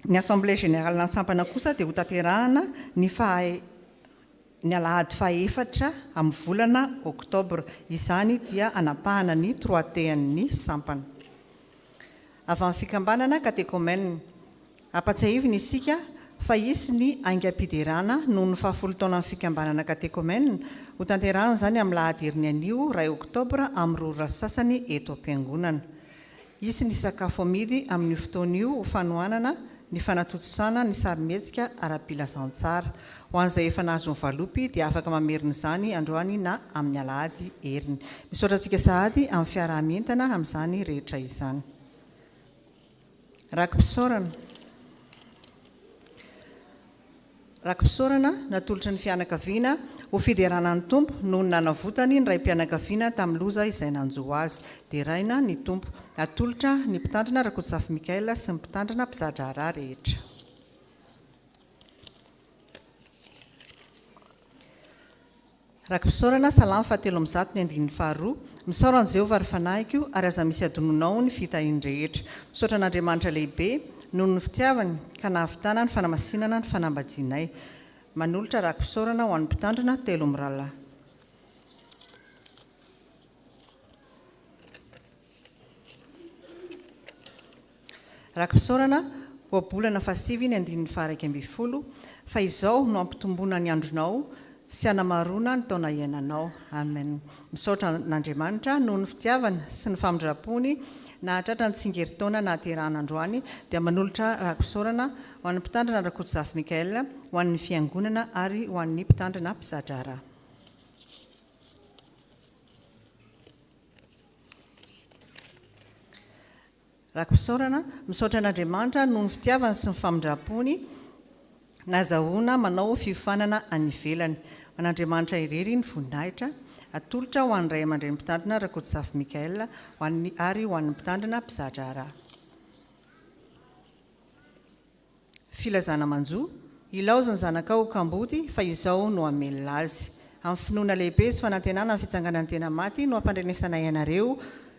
Ny Assemblée Générale ny sampana kosa dia hotanterahana ny faha Ny alahady fahaefatra amin'ny volana oktobra. Izany dia hanapahana ny trois T-n'ny sampana. Avy amin'ny fikambanana Katekomena. Ampatsiahivina isika fa hisy ny aingam-piderana noho ny fahafolo taonan'ny fikambanana Katekomena. Hotanterahina izany amin'ny lahady heriny anio iray oktobra amin'ny roa ora sy sasany eto am-piangonana. Hisy ny sakafo amidy amin'io fotoana io ho fanohanana ny fanatontosana ny sarimihetsika ara-pilazantsara. Ho an'izay efa nahazo ny valopy dia afaka mamerina izany androany na amin'ny alahady heriny. Misaotra antsika sahady amin'ny fiaraha-mientana amin'izany rehetra izany. Raki-pisaorana. Raki-pisaorana natolotry ny fianakaviana ho fiderana ny Tompo noho ny nanavotany ny raim-pianakaviana tamin'ny loza izay nanjo azy. Deraina ny Tompo. Atolotra ny Mpitandrina Rakotozafy Michael sy ny Mpitandrina mpiza-draharaha rehetra. Raki-pisaorana, Salamo fahatelo amby zato ny andininy faharoa, Misaora an'i Jehovah, ry fanahiko, ary aza misy adinonao ny fitahiany rehetra. Misaotra an'Andriamanitra lehibe, noho ny fitiavany, ka nahavitana ny fanamasinana ny fanambadianay. Manolotra raki-pisaorana ho an'ny Mpitandrina telo mirahalahy. Raki-pisaorana, Ohabolana fahasivy ny andininy faha-11, Fa izao no hampitomboana ny andronao sy hanamaroana ny taona iainanao. Amen. Misaotra an'Andriamanitra noho ny fitiavany sy ny famindrampony nahatratra ny tsingerin-taona nahaterahana androany dia manolotra raki-pisaorana ho an'ny Mpitandrina Rakotozafy Michael, ho an'ny Fiangonana ary ho an'ny Mpitandrina mpiza-draharaha. Raki-pisaorana, Misaotra an'Andriamanitra noho ny fitiavany sy ny famindrampony nazahoana manao fiofanana any ivelany. Ho an'Andriamanitra irery ny voninahitra. Atolotra ho an'ny Ray aman-dReny Mpitandrina Rakotozafy Michael ho an'ny ary ho an'ny Mpitandrina mpiza-draharaha. Filazana manjo, Ilaozy ny zanakao ho kamboty fa izao no hamelona azy. Amin'ny finoana lehibe sy fanantenana ny fitsanganan'ny tena maty no ampandrenesanay anareo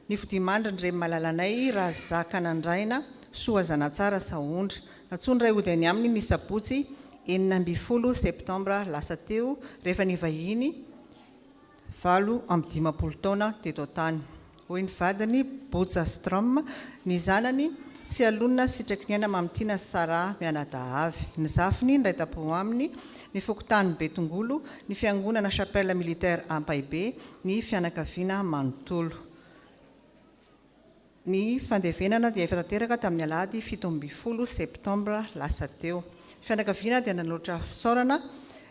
ny fodiamandry ny reny malalanay Razakanandraina Soa Zanatsara Sahondra. Nantsoin'ny ray hody any aminy ny sabotsy 16 septambra lasa teo rehefa nivahiny 58 taona teto an-tany, hoy ny vadiny, Botsa Strom, ny zanany, Tsialonina Sitrakiniaina Mamitiana sy Sarah mianadahy avy, ny zafiny niray tampo aminy, ny fokontany Betongolo, ny fiangonana Chapelle Militaire Ampahibe, ny fianakaviana manontolo. Ny fandevenana dia efa tanteraka tamin'ny alahady 17 septambra lasa teo. Ny fianakaviana dia nanolotra fisaorana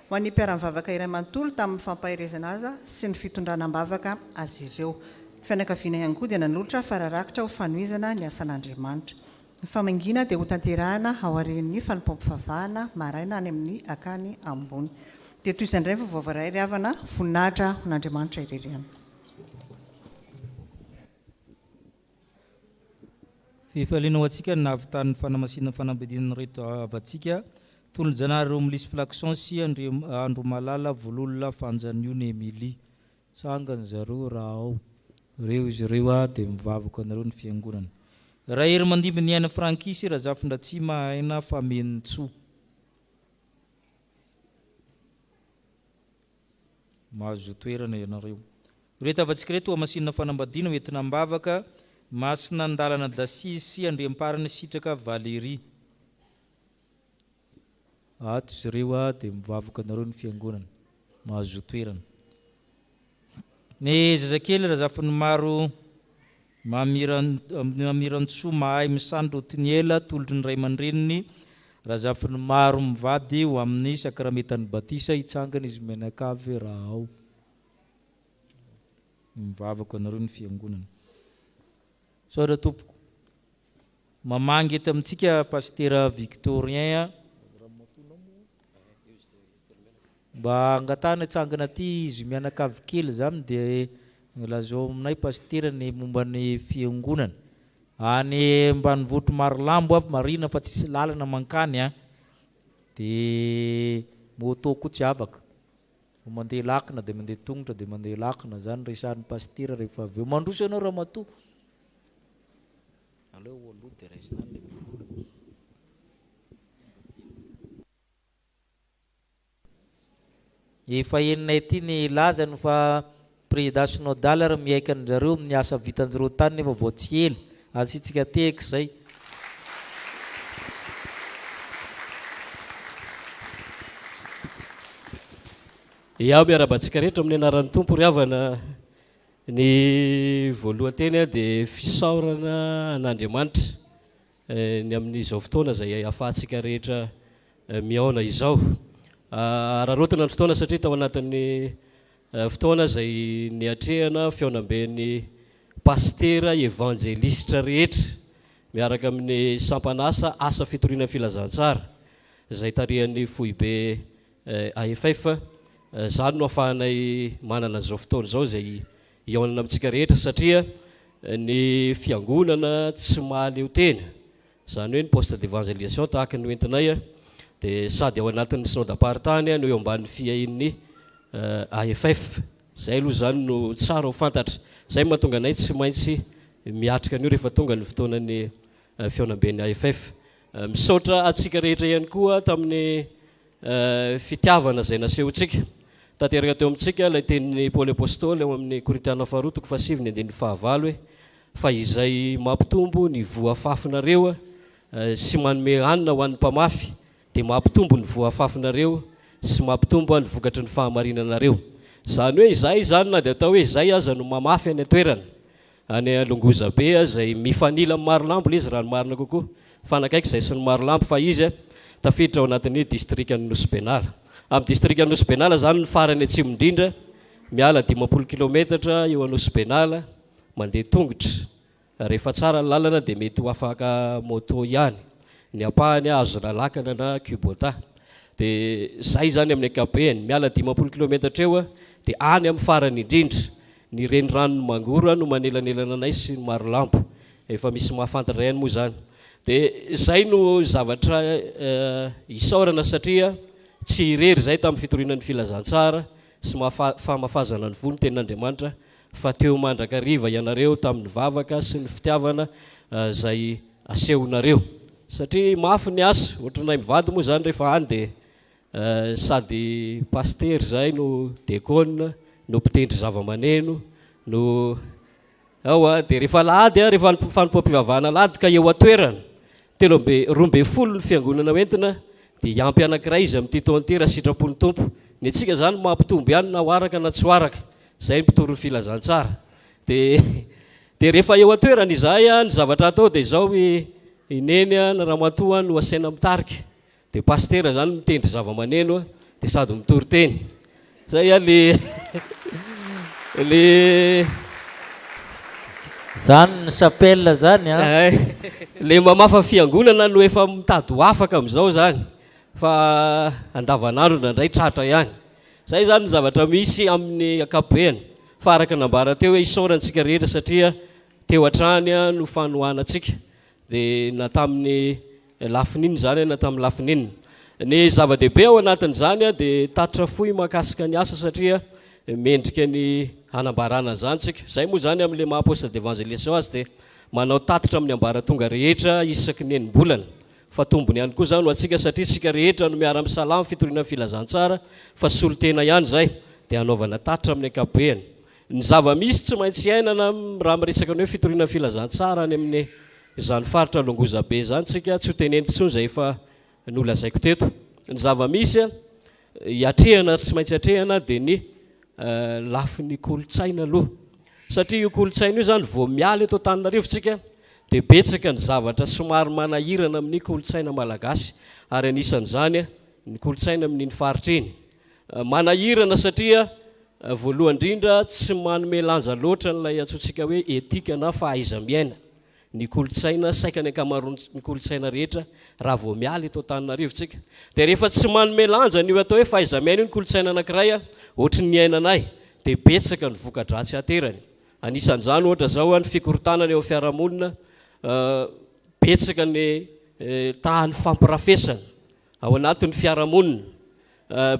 ho an'ny mpiara-mivavaka iray manontolo tamin'ny fampaherezana azy sy ny fitondrana am-bavaka azy ireo. Ny fianakaviana ihany koa dia nanolotra fara-rakitra ho fanohizana ny asan'Andriamanitra. Ny famangiana dia hotanterahina aorian'ny fanompoam-pivavahana maraina any amin'ny akany ambony. Dia toy izay indray ny vaovao voaray ry havana, voninahitra ho an'Andriamanitra irery ihany. Fifaliana ho antsika ny nahavitan'ny fanamasinana fanambadian'ireto havantsika, Tolojanahary Romilisy Flacson sy Andriandromalala Vololona Fanjaniony Emilie. Tsangany zareo raha ao. Reo izy ireo a dia mivavaka anareo ny fiangonana. Raherimandimby Niaina Francky sy Razafindratsima Aina Famenintsoa. Mahazo toerana ianareo. Ireto havantsika ireto hohamasinina fanambadiana ho entina am-bavaka, Masina Ndalana Dasizy sy Andriamparany Sitraka Valérie. Ato izy ireo dia mivavaka anareo ny fiangonana. Mahazoa toerana. Ny zazakely Razafinimaro Mamirantsoa Mahay Misandry Otniela Tolotry ny ray aman-dreniny Razafinimaro mivady ho amin'ny sakramentan'ny batisa hitsangana izy mianakavy raha ao. Mivavaka anareo ny fiangonana. Misaotra tompoko. Mamangy eto amintsika Pasitera Victorien a. Mba angatahana hitsangana aty izy mianakavy kely zany dia lazao aminay Pasitera ny momba ny fiangonana. Any ambanivohitr'i Marolambo avy marihina fa tsisy lalana mankany a. Dia moto koa tsy afaka. Vao mandeha lakina dia mandeha tongotra dia mandeha lakina, zany resahan'ny pasitera rehefa avy eo. Mandroso ianao ramatoa. Aleo ho aloha dia raisina any ilay micro. Efa henonay aty ny lazany fa Président synodal ary mihaika an-dry zareo amin'ny asa vitan-dry zareo tany nefa vao tsy ela. Asiantsika tehaka izay. Iaho miarahaba antsika rehetra amin'ny anaran'ny Tompo ry havana. Ny voalohan-teny dia fisaorana an'Andriamanitra ny amin'izao fotoana izay ahafahantsika rehetra mihaona izao. Araraotina ny fotoana satria tao anatin'ny fotoana izay niatrehana fihaonamben'ny pasitera evanjelisitra rehetra miaraka amin'ny sampan'asa asa fitoriana ny filazantsara. izay tarihan'ny foibe AFF. Izany no ahafahanay manana an'izao fotoana izao izay hihaonana amintsika rehetra satria ny fiangonana tsy mahaleo tena, izany hoe ny poste d'evangelisation tahaka ny hoentinay dia sady ao anatin'ny synodamparitany no eo ambanin'ny fiahian'ny AFF. Izay aloha izany no tsara ho fantatra. Izay no mahatonga anay tsy maintsy miatrika an'io rehefa tonga ny fotoanan'ny fihaonamben'ny AFF. Misaotra antsika rehetra ihany koa tamin'ny fitiavana izay nasehontsika. Tanteraka teo amintsika ilay tenin'i Paoly Apostoly ao amin'ny Korintiana faharoa toko fahasivy ny andininy fahavalo hoe, Fa izay mampitombo ny voa afafinareo sy manome hanina ho an'ny mpamafy dia mampitombo ny voa afafinareo sy mampitombo ny vokatry ny fahamarinanareo. Izany hoe izahay izany na dia atao hoe izay aza no mamafy any an-toerana, any Longozabe izay mifanila amin'ny Marolambo ilay izy raha ny marina kokoa, mifanakaiky izay sy ny Marolambo fa izy tafiditra ao anatin'ny distrikan'i Nosy Benala. Amin'ny distrikan'i Nosy Benala izany ny farany atsimo indrindra, miala 50 kilometatra eo Anosy Benala, mandeha tongotra. Rehefa tsara ny lalana dia mety ho afaka moto ihany. Ny ampahany azona lakana na kubota. Dia zay izany amin'ny ankapobeny. Miala 50 kilometatra eo dia any amin'ny farany indrindra. Ny reniranon'i Mangoro no manelanelana anay sy ny Marolambo. Efa misy mahafantatra ihany moa izany. Dia izay no zavatra isaorana satria tsy irery izay tamin'ny fitoriana ny filazantsara sy famafazana ny voa ny tenin'Andriamanitra fa teo mandrakariva ianareo tamin'ny vavaka sy ny fitiavana izay asehonareo. Satria mafy ny asa, ohatranay mivady moa izany rehefa any dia sady pasitera izay no dekona no mpitendry zava-maneno no ao a, dia rehefa alahady a, rehefa fanompoam-pivavahana alahady ka eo an-toerana, 13 ny fiangonana hoentina dia hiampy anankiray izy amin'ity taona ity raha sitrapon'ny Tompo. Ny antsika izany mampitombo ihany na ho araka na tsy ho araka. Izay ny mpitory ny filazantsara. Dia dia rehefa eo an-toerana izahay, ny zavatra atao dia izao i i Neny, ny ramatoa no asaina mitarika. Dia pasitera izany mitendry zava-maneno dia sady mitory teny. Zay a le le Zany ny chapelle zany an. Eh, le mamafa fiangonana no efa mitady ho afaka amin'izao zany fa andavanandro indraindray tratra ihany. Zay zany ny zavatra misy amin'ny ankapobeny fa araka ny nambara teo hoe isaorana antsika rehetra satria teo hatrany no fanohanantsika dia na tamin'ny lafiny inona izany na tamin'ny lafiny inona. Ny zava-dehibe ao anatin'izany dia tatitra fohy mahakasika ny asa satria mendrika ny hanambarana an'izany tsika. Izay moa izany amin'ilay maha poste d'evangelisation azy dia manao tatitra amin'ny ambaratonga rehetra isaky ny enim-bolana. Fa tombony ihany koa izany ho antsika satria isika rehetra no miara-misalahy amin'ny fitoriana ny filazantsara fa solontena ihany izay dia hanaovana tatitra amin'ny ankapobeny. Ny zava-misy tsy maintsy iainana raha miresaka ny hoe fitoriana ny filazantsara any amin'ny izany faritra Longozabe izany tsika, tsy ho teneniko intsony izay efa nolazaiko teto. Ny zava-misy iatrehana ary tsy maintsy atrehana dia ny lafiny kolontsaina aloha. Satria io kolontsaina io izany vao miala eto Antananarivo tsika dia betsaka ny zavatra somary manahirana amin'ny kolontsaina malagasy ary anisan'izany ny kolontsaina amin'iny faritra iny. Manahirana satria voalohany indrindra tsy manome lanja loatra an'ilay antsointsika hoe etika na fahaiza-miaina ny kolontsaina, saika ny ankamaroan'ny kolontsaina rehetra raha vao miala eto Antananarivo tsika. Dia rehefa tsy manome lanja an'io atao hoe fahaiza-miaina io ny kolontsaina anankiray, ohatry ny niainanay, dia betsaka ny voka-dratsy aterany. Anisan'izany ohatra izao ny fikorontanana eo amin'ny fiarahamonina, betsaka ny tahan'ny fampirafesana ao anatin'ny fiarahamonina.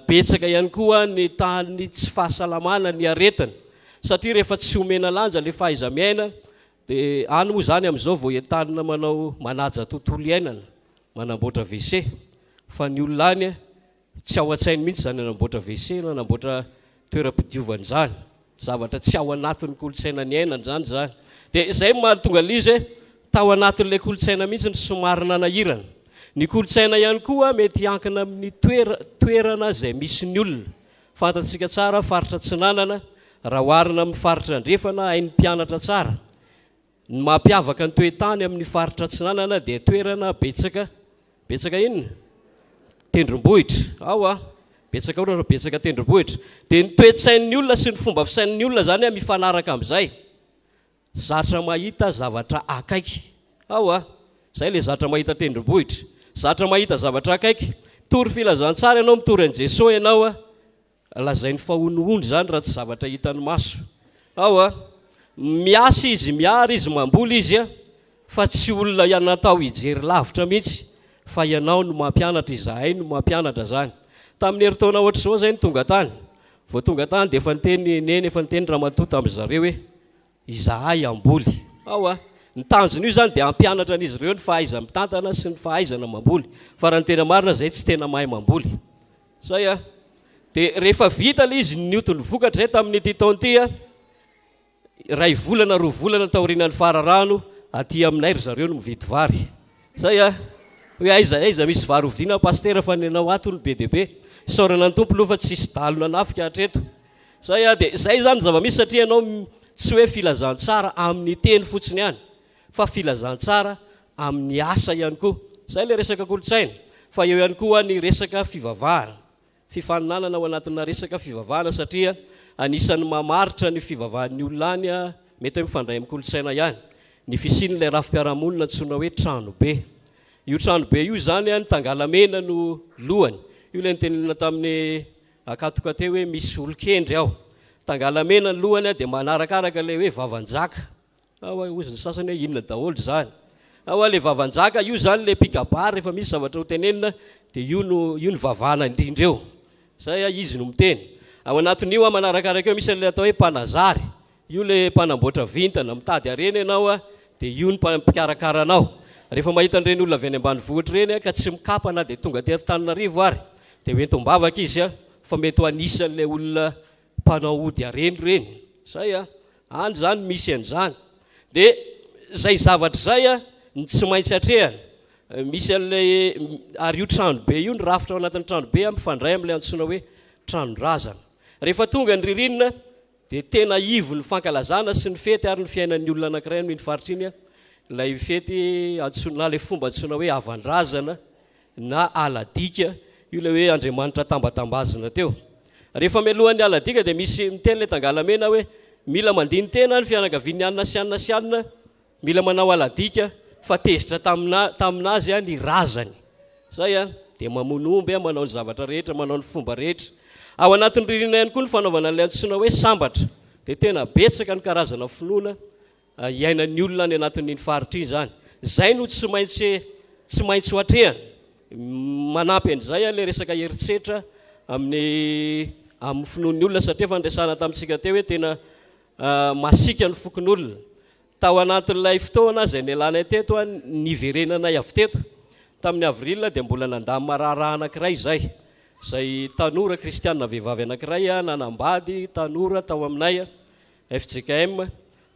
Betsaka ihany koa ny tahan'ny tsy fahasalamana, ny aretina, satria rehefa tsy omena lanja ilay fahaiza-miaina dia any moa izany amin'izao vao entanina manao manaja tontolo iainana, manamboatra WC, fa ny olona any tsy ao an-tsainy mihitsy izany hanamboatra WC na hanamboatra toeram-pidiovana izany. Zavatra tsy ao anatin'ny kolontsaina niainana izany izany. Dia izay no mahatonga ilay izy hoe tao anatin'ilay kolontsaina mihitsy no somary nanahirana. Ny kolontsaina ihany koa mety hiankina amin'ny toera, toerana izay misy ny olona. Fantatsika tsara faritra atsinanana, raha oharina amin'ny faritra andrefana, hain'ny mpianatra tsara. Ny mampiavaka ny toe-tany amin'ny faritra atsinanana dia toerana betsaka, betsaka inona? Tendrombohitra. Ao a! Betsaka orana fa betsaka tendrombohitra. Dia ny toe-tsain'ny olona sy ny fomba fisain'ny olona izany mifanaraka amin'izay. Zatra mahita zavatra akaiky. Ao a! Izay ilay zatra mahita tendrombohitra. Zatra mahita zavatra akaiky. Mitory filazantsara ianao, mitory an'i Jesoa ianao a, lazainy fa honohono izany raha tsy zavatra hitan'ny maso. Ao a, miasa izy, miary izy, mamboly izy a, fa tsy olona natao hijery lavitra mihitsy fa ianao no mampianatra, izahay no mampianatra izany. Tamin'ny herintaona ohatr'izao izay no tonga tany. Vao tonga tany dia efa niteny Neny, efa niteny Ramatoa tamin-dry zareo hoe izahay hamboly. Ao a! Ny tanjon'io izany dia hampianatra an'izy ireo ny fahaiza-mitantana sy ny fahaizana mamboly. Fa raha ny tena marina izay tsy tena mahay mamboly. Izay a! Dia rehefa vita ilay izy nioty ny vokatra izay tamin'ity taona ity a, Iray volana roa volana taorianan'ny fararano, aty aminay ry zareo no mividy vary. Zay a! Hoe aiza aiza misy vary hovidiana Pasitera fa ny anao ato no be dia be. Isaorana ny Tompo aloha fa tsisy dahalo nanafika hatreto. Zay a! Dia zay izany ny zava-misy satria ianao tsy hoe filazantsara amin'ny teny fotsiny ihany fa filazantsara amin'ny asa ihany koa. Zay ilay resaka kolontsaina. Fa eo ihany koa ny resaka fivavahana. Fifaninanana ao anatina resaka fivavahana satria anisan'ny mamaritra ny fivavahan'ny olona any, mety hoe mifandray amin'ny kolontsaina ihany, ny fisian'ilay rafi-piarahamonina antsoina hoe tranobe. Io tranobe io izany, ny tangalamena no lohany. Io ilay notenenina tamin'ny akatoka teo hoe misy olon-kendry ao. Tangalamena ny lohany dia manarakaraka ilay hoe vavanjaka. Ao a, hozy ny sasany hoe inona daholo izany. Ao a, le vavanjaka, io izany le mpikabary rehefa misy zavatra ho tenenina dia io no io no vavana indrindra eo. Zay a, izy no miteny. Ao anatin'io a, manarakaraka eo misy an'ilay atao hoe mpanazary. Io le mpanamboatra vintana, mitady harena ianao a, dia io no mpikarakara anao. Rehefa mahita an'ireny olona avy any ambanivohitra ireny a, ka tsy mikapa na dia tonga aty Antananarivo ary, dia ho entim-bavaka izy a, fa mety ho anisan'ilay olona mpanao ody harena ireny. Zay a! Any zany misy an'izany. Dia zay zavatra izay a, ny tsy maintsy atrehana. Misy an'ilay, ary io tranobe io, ny rafitra ao anatin'ny tranobe a, mifandray amin'ilay antsoina hoe tranon-drazana. Rehefa tonga ny ririnina dia tena ivon'ny fankalazana sy ny fety ary ny fiainan'ny olona anankiray amin'iny faritra iny a, ilay fety antsoina, na ilay fomba antsoina hoe havan-drazana. na aladika, io ilay hoe Andriamanitra tambatambazina teo. Rehefa mialohan'ny aladika dia misy miteny ilay tangalamena hoe mila mandini-tena ny fianakavian'ny anona sy anona sy anona, mila manao aladika fa tezitra tamina tamin'azy ny razany. Zay an, dia mamono omby an, manao ny zavatra rehetra, manao ny fomba rehetra. Ao anatin'ny ririnina ihany koa ny fanaovana ilay antsoina hoe sambatra. Dia tena betsaka ny karazana finoana iainan'ny olona any anatin'iny faritra iny izany. Izay no tsy maintsy tsy maintsy ho atrehana. Manampy an'izay ilay resaka herisetra amin'ny amin'ny finoan'ny olona satria efa niresahana tamintsika teo hoe tena masiaka ny fokonolona. Tao anatin'ilay fotoana izay nialanay teto, niverenanay avy teto tamin'ny avril dia mbola nandamina raharaha anankiray izay. Izay tanora kristiana vehivavy anankiray nanambady tanora tao aminay. Fjkm,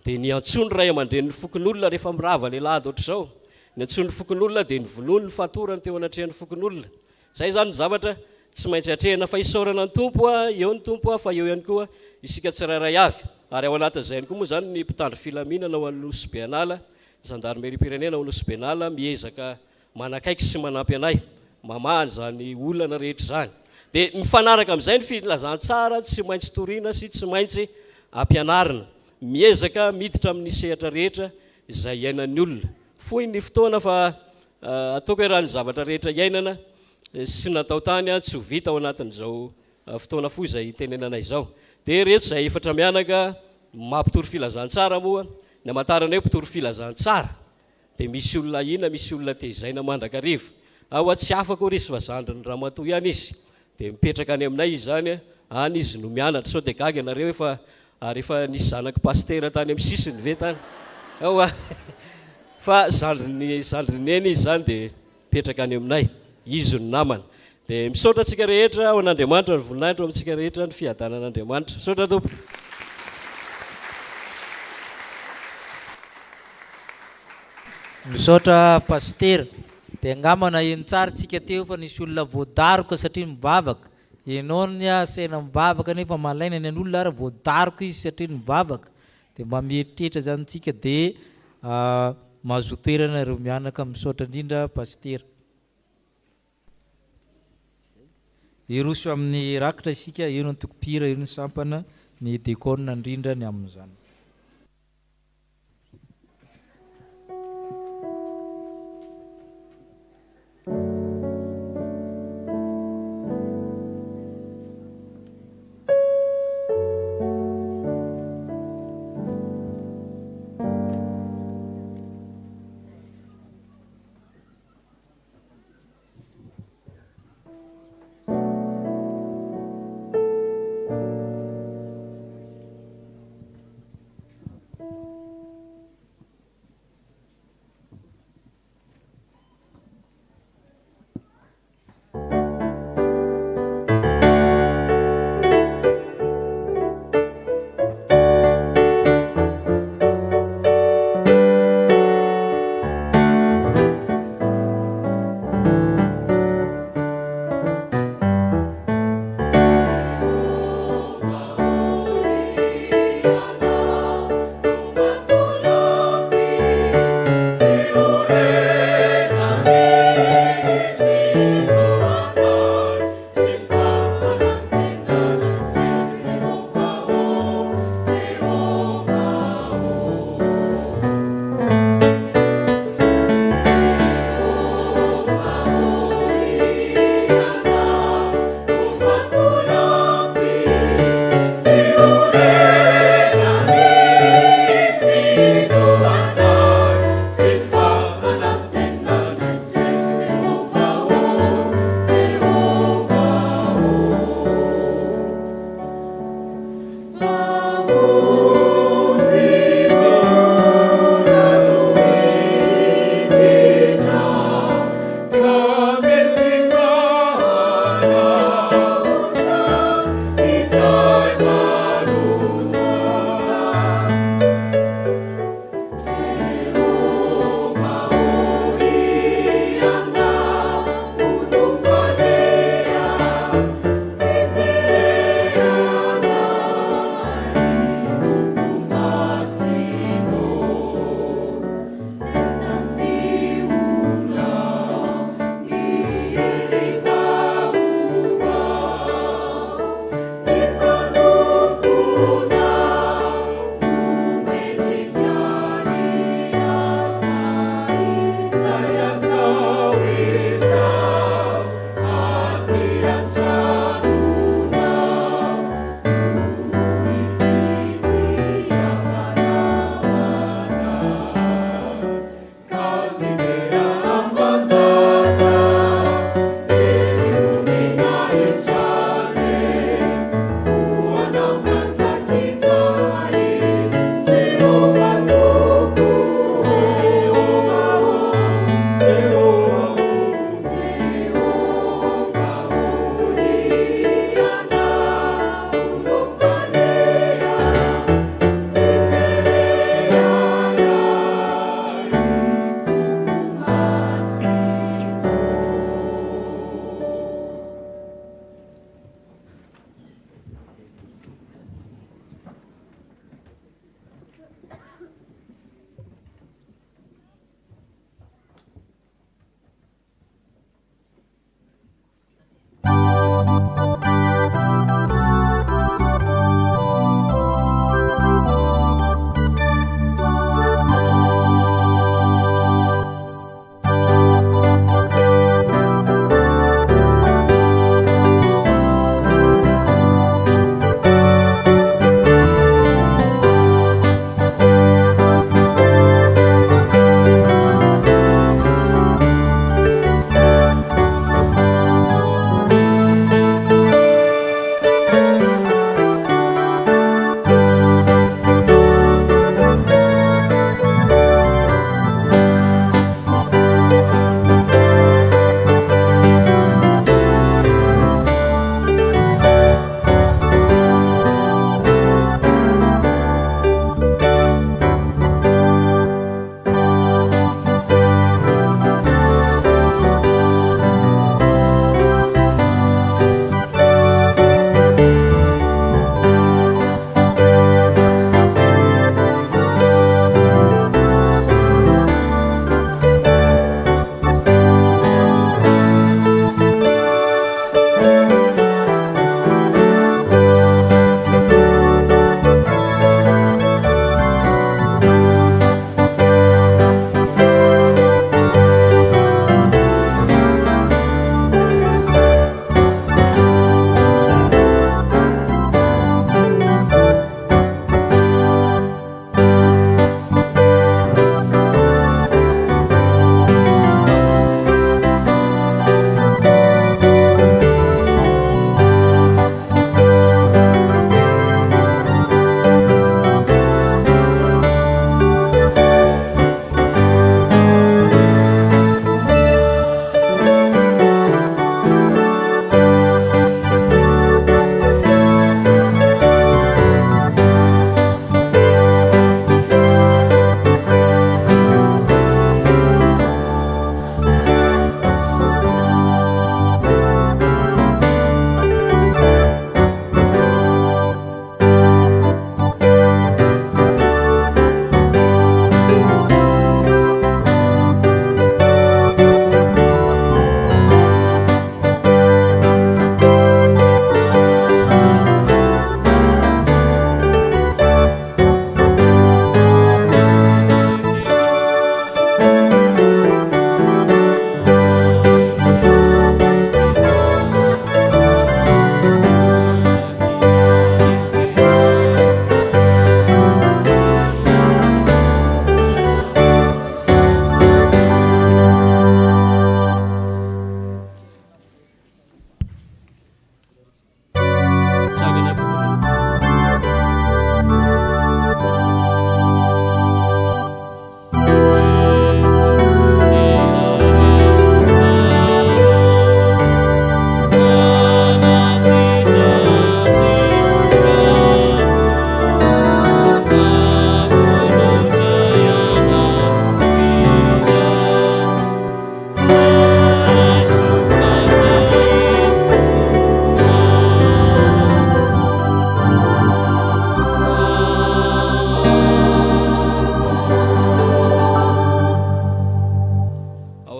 dia niantsoa ny ray aman-drenin'ny fokonolona rehefa mirava ilay lahady ohatr'izao. Niantsoa ny fokonolona dia novonoiny ny fatorany teo anatrehan'ny fokonolona. Izay izany ny zavatra tsy maintsy atrehina fa isaorana ny Tompo a, eo ny Tompo a, fa eo ihany koa isika tsirairay avy. Ary ao anatin'izay ihany koa moa izany ny mpitandro filaminana ao Anosibe An'ala, zandarimeriam-pirenena ao Anosibe An'ala miezaka manakaiky sy manampy anay mamaha an'izany olana rehetra izany. Dia mifanaraka amin'izay ny filazantsara tsy maintsy torina sy tsy maintsy ampianarina. Miezaka miditra amin'ny sehatra rehetra izay iainan'ny olona. Fohy ny fotoana fa ataoko hoe raha ny zavatra rehetra iainana sy natao tany tsy ho vita ao anatin'izao fotoana fohy izay itenenana izao. Dia ireto izay efatra mianaka mampitory filazantsara moa, ny hamantarana hoe mpitory filazantsara. Dia misy olona ahiana, misy olona tezaina mandrakariva. Ao a, tsy hafa akory izy fa zandrin'ny ramatoa ihany izy. Dia mipetraka any aminay izy izany, any izy no mianatra. Sao dia gaga ianareo hoe fa ary efa nisy zanak'i pasitera tany amin'ny sisiny ve tany? Ao a! Fa zandrin'ny zandrin'i Neny izy izany dia mipetraka any aminay. Izy no namana. Dia misaotra antsika rehetra, ho an'Andriamanitra ny voninahitra, ho amintsika rehetra ny fiadanan'Andriamanitra. Misaotra Tompo. Misaotra Pasitera. Dia angamba naheno tsara tsika teo fa nisy olona voadaroka satria nivavaka. Ianao ny asaina mivavaka nefa malaina ny an'olona ary voadaroka izy satria nivavaka. Dia mba mieritreritra zany tsika dia mahazoa toerana ireo mianaka. Misaotra indrindra Pasitera. Hiroso amin'ny rakitra isika, eo ny antoko mpihira, eo ny sampana, ny dekôna indrindra ny amin'izany.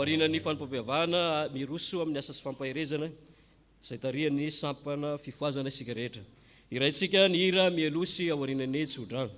Aorian'ny fanompoam-pivavahana, miroso amin'ny asa sy fampaherezana izay tarihan'ny sampana fifohazana isika rehetra. Hiraintsika ny hira mialoha sy aorian'ny tsodrano.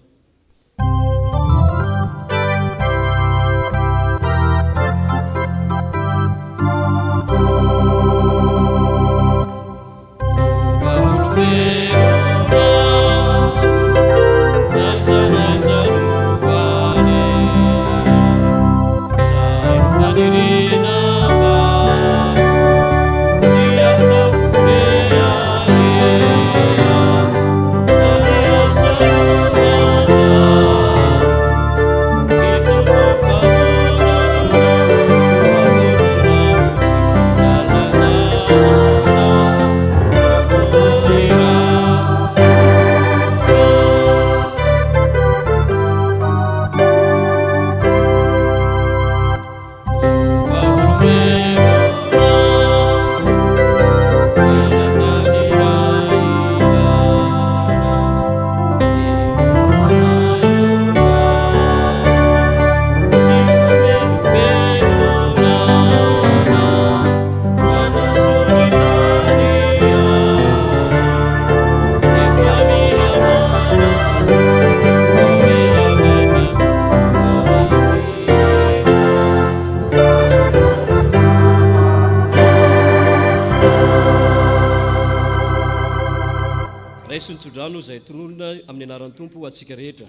Raiso ny tsodrano izay tononina amin'ny anaran'ny Tompo ho antsika rehetra.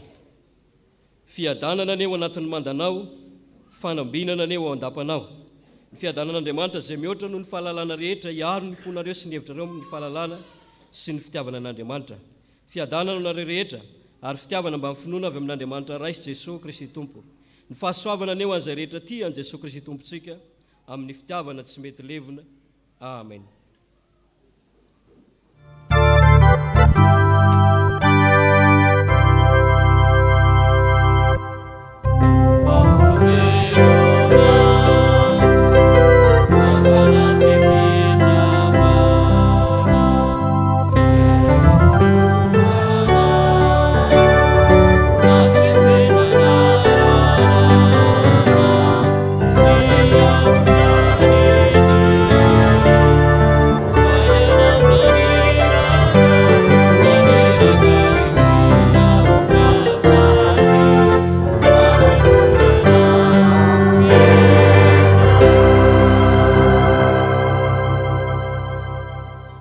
Fiadanana anie ho anatin'ny mandanao, fanambinana anie ho ao an-dapanao. Ny fiadanan'Andriamanitra izay mihoatra noho ny fahalalana rehetra hiaro ny fonareo sy ny hevitrareo amin'ny fahalalana sy ny fitiavana an'Andriamanitra. Fiadanana ho anareo rehetra, ary fitiavana mbamin'ny finoana avy amin'Andriamanitra Ray sy Jesoa Kristy Tompo. Ny fahasoavana anie ho an'izay rehetra tia an'i Jesoa Kristy Tompontsika amin'ny fitiavana tsy mety levona. Amen.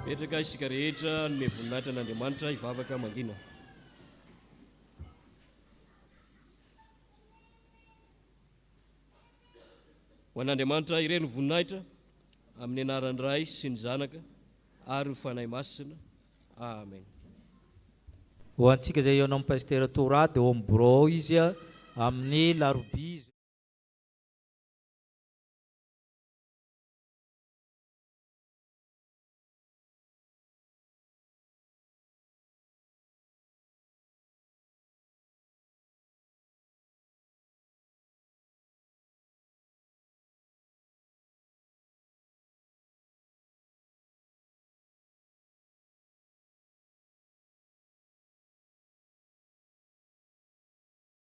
Mipetraka isika rehetra hanome voninahitra an'Andriamanitra hivavaka mangina. Ho an'Andriamanitra irery ny voninahitra, amin'ny anaran'ny Ray sy ny Zanaka ary ny Fanahy Masina. Amen. Ho antsika izay hihaona amin'i Pasitera Torah dia ao amin'ny birao ao izy amin'ny larobia.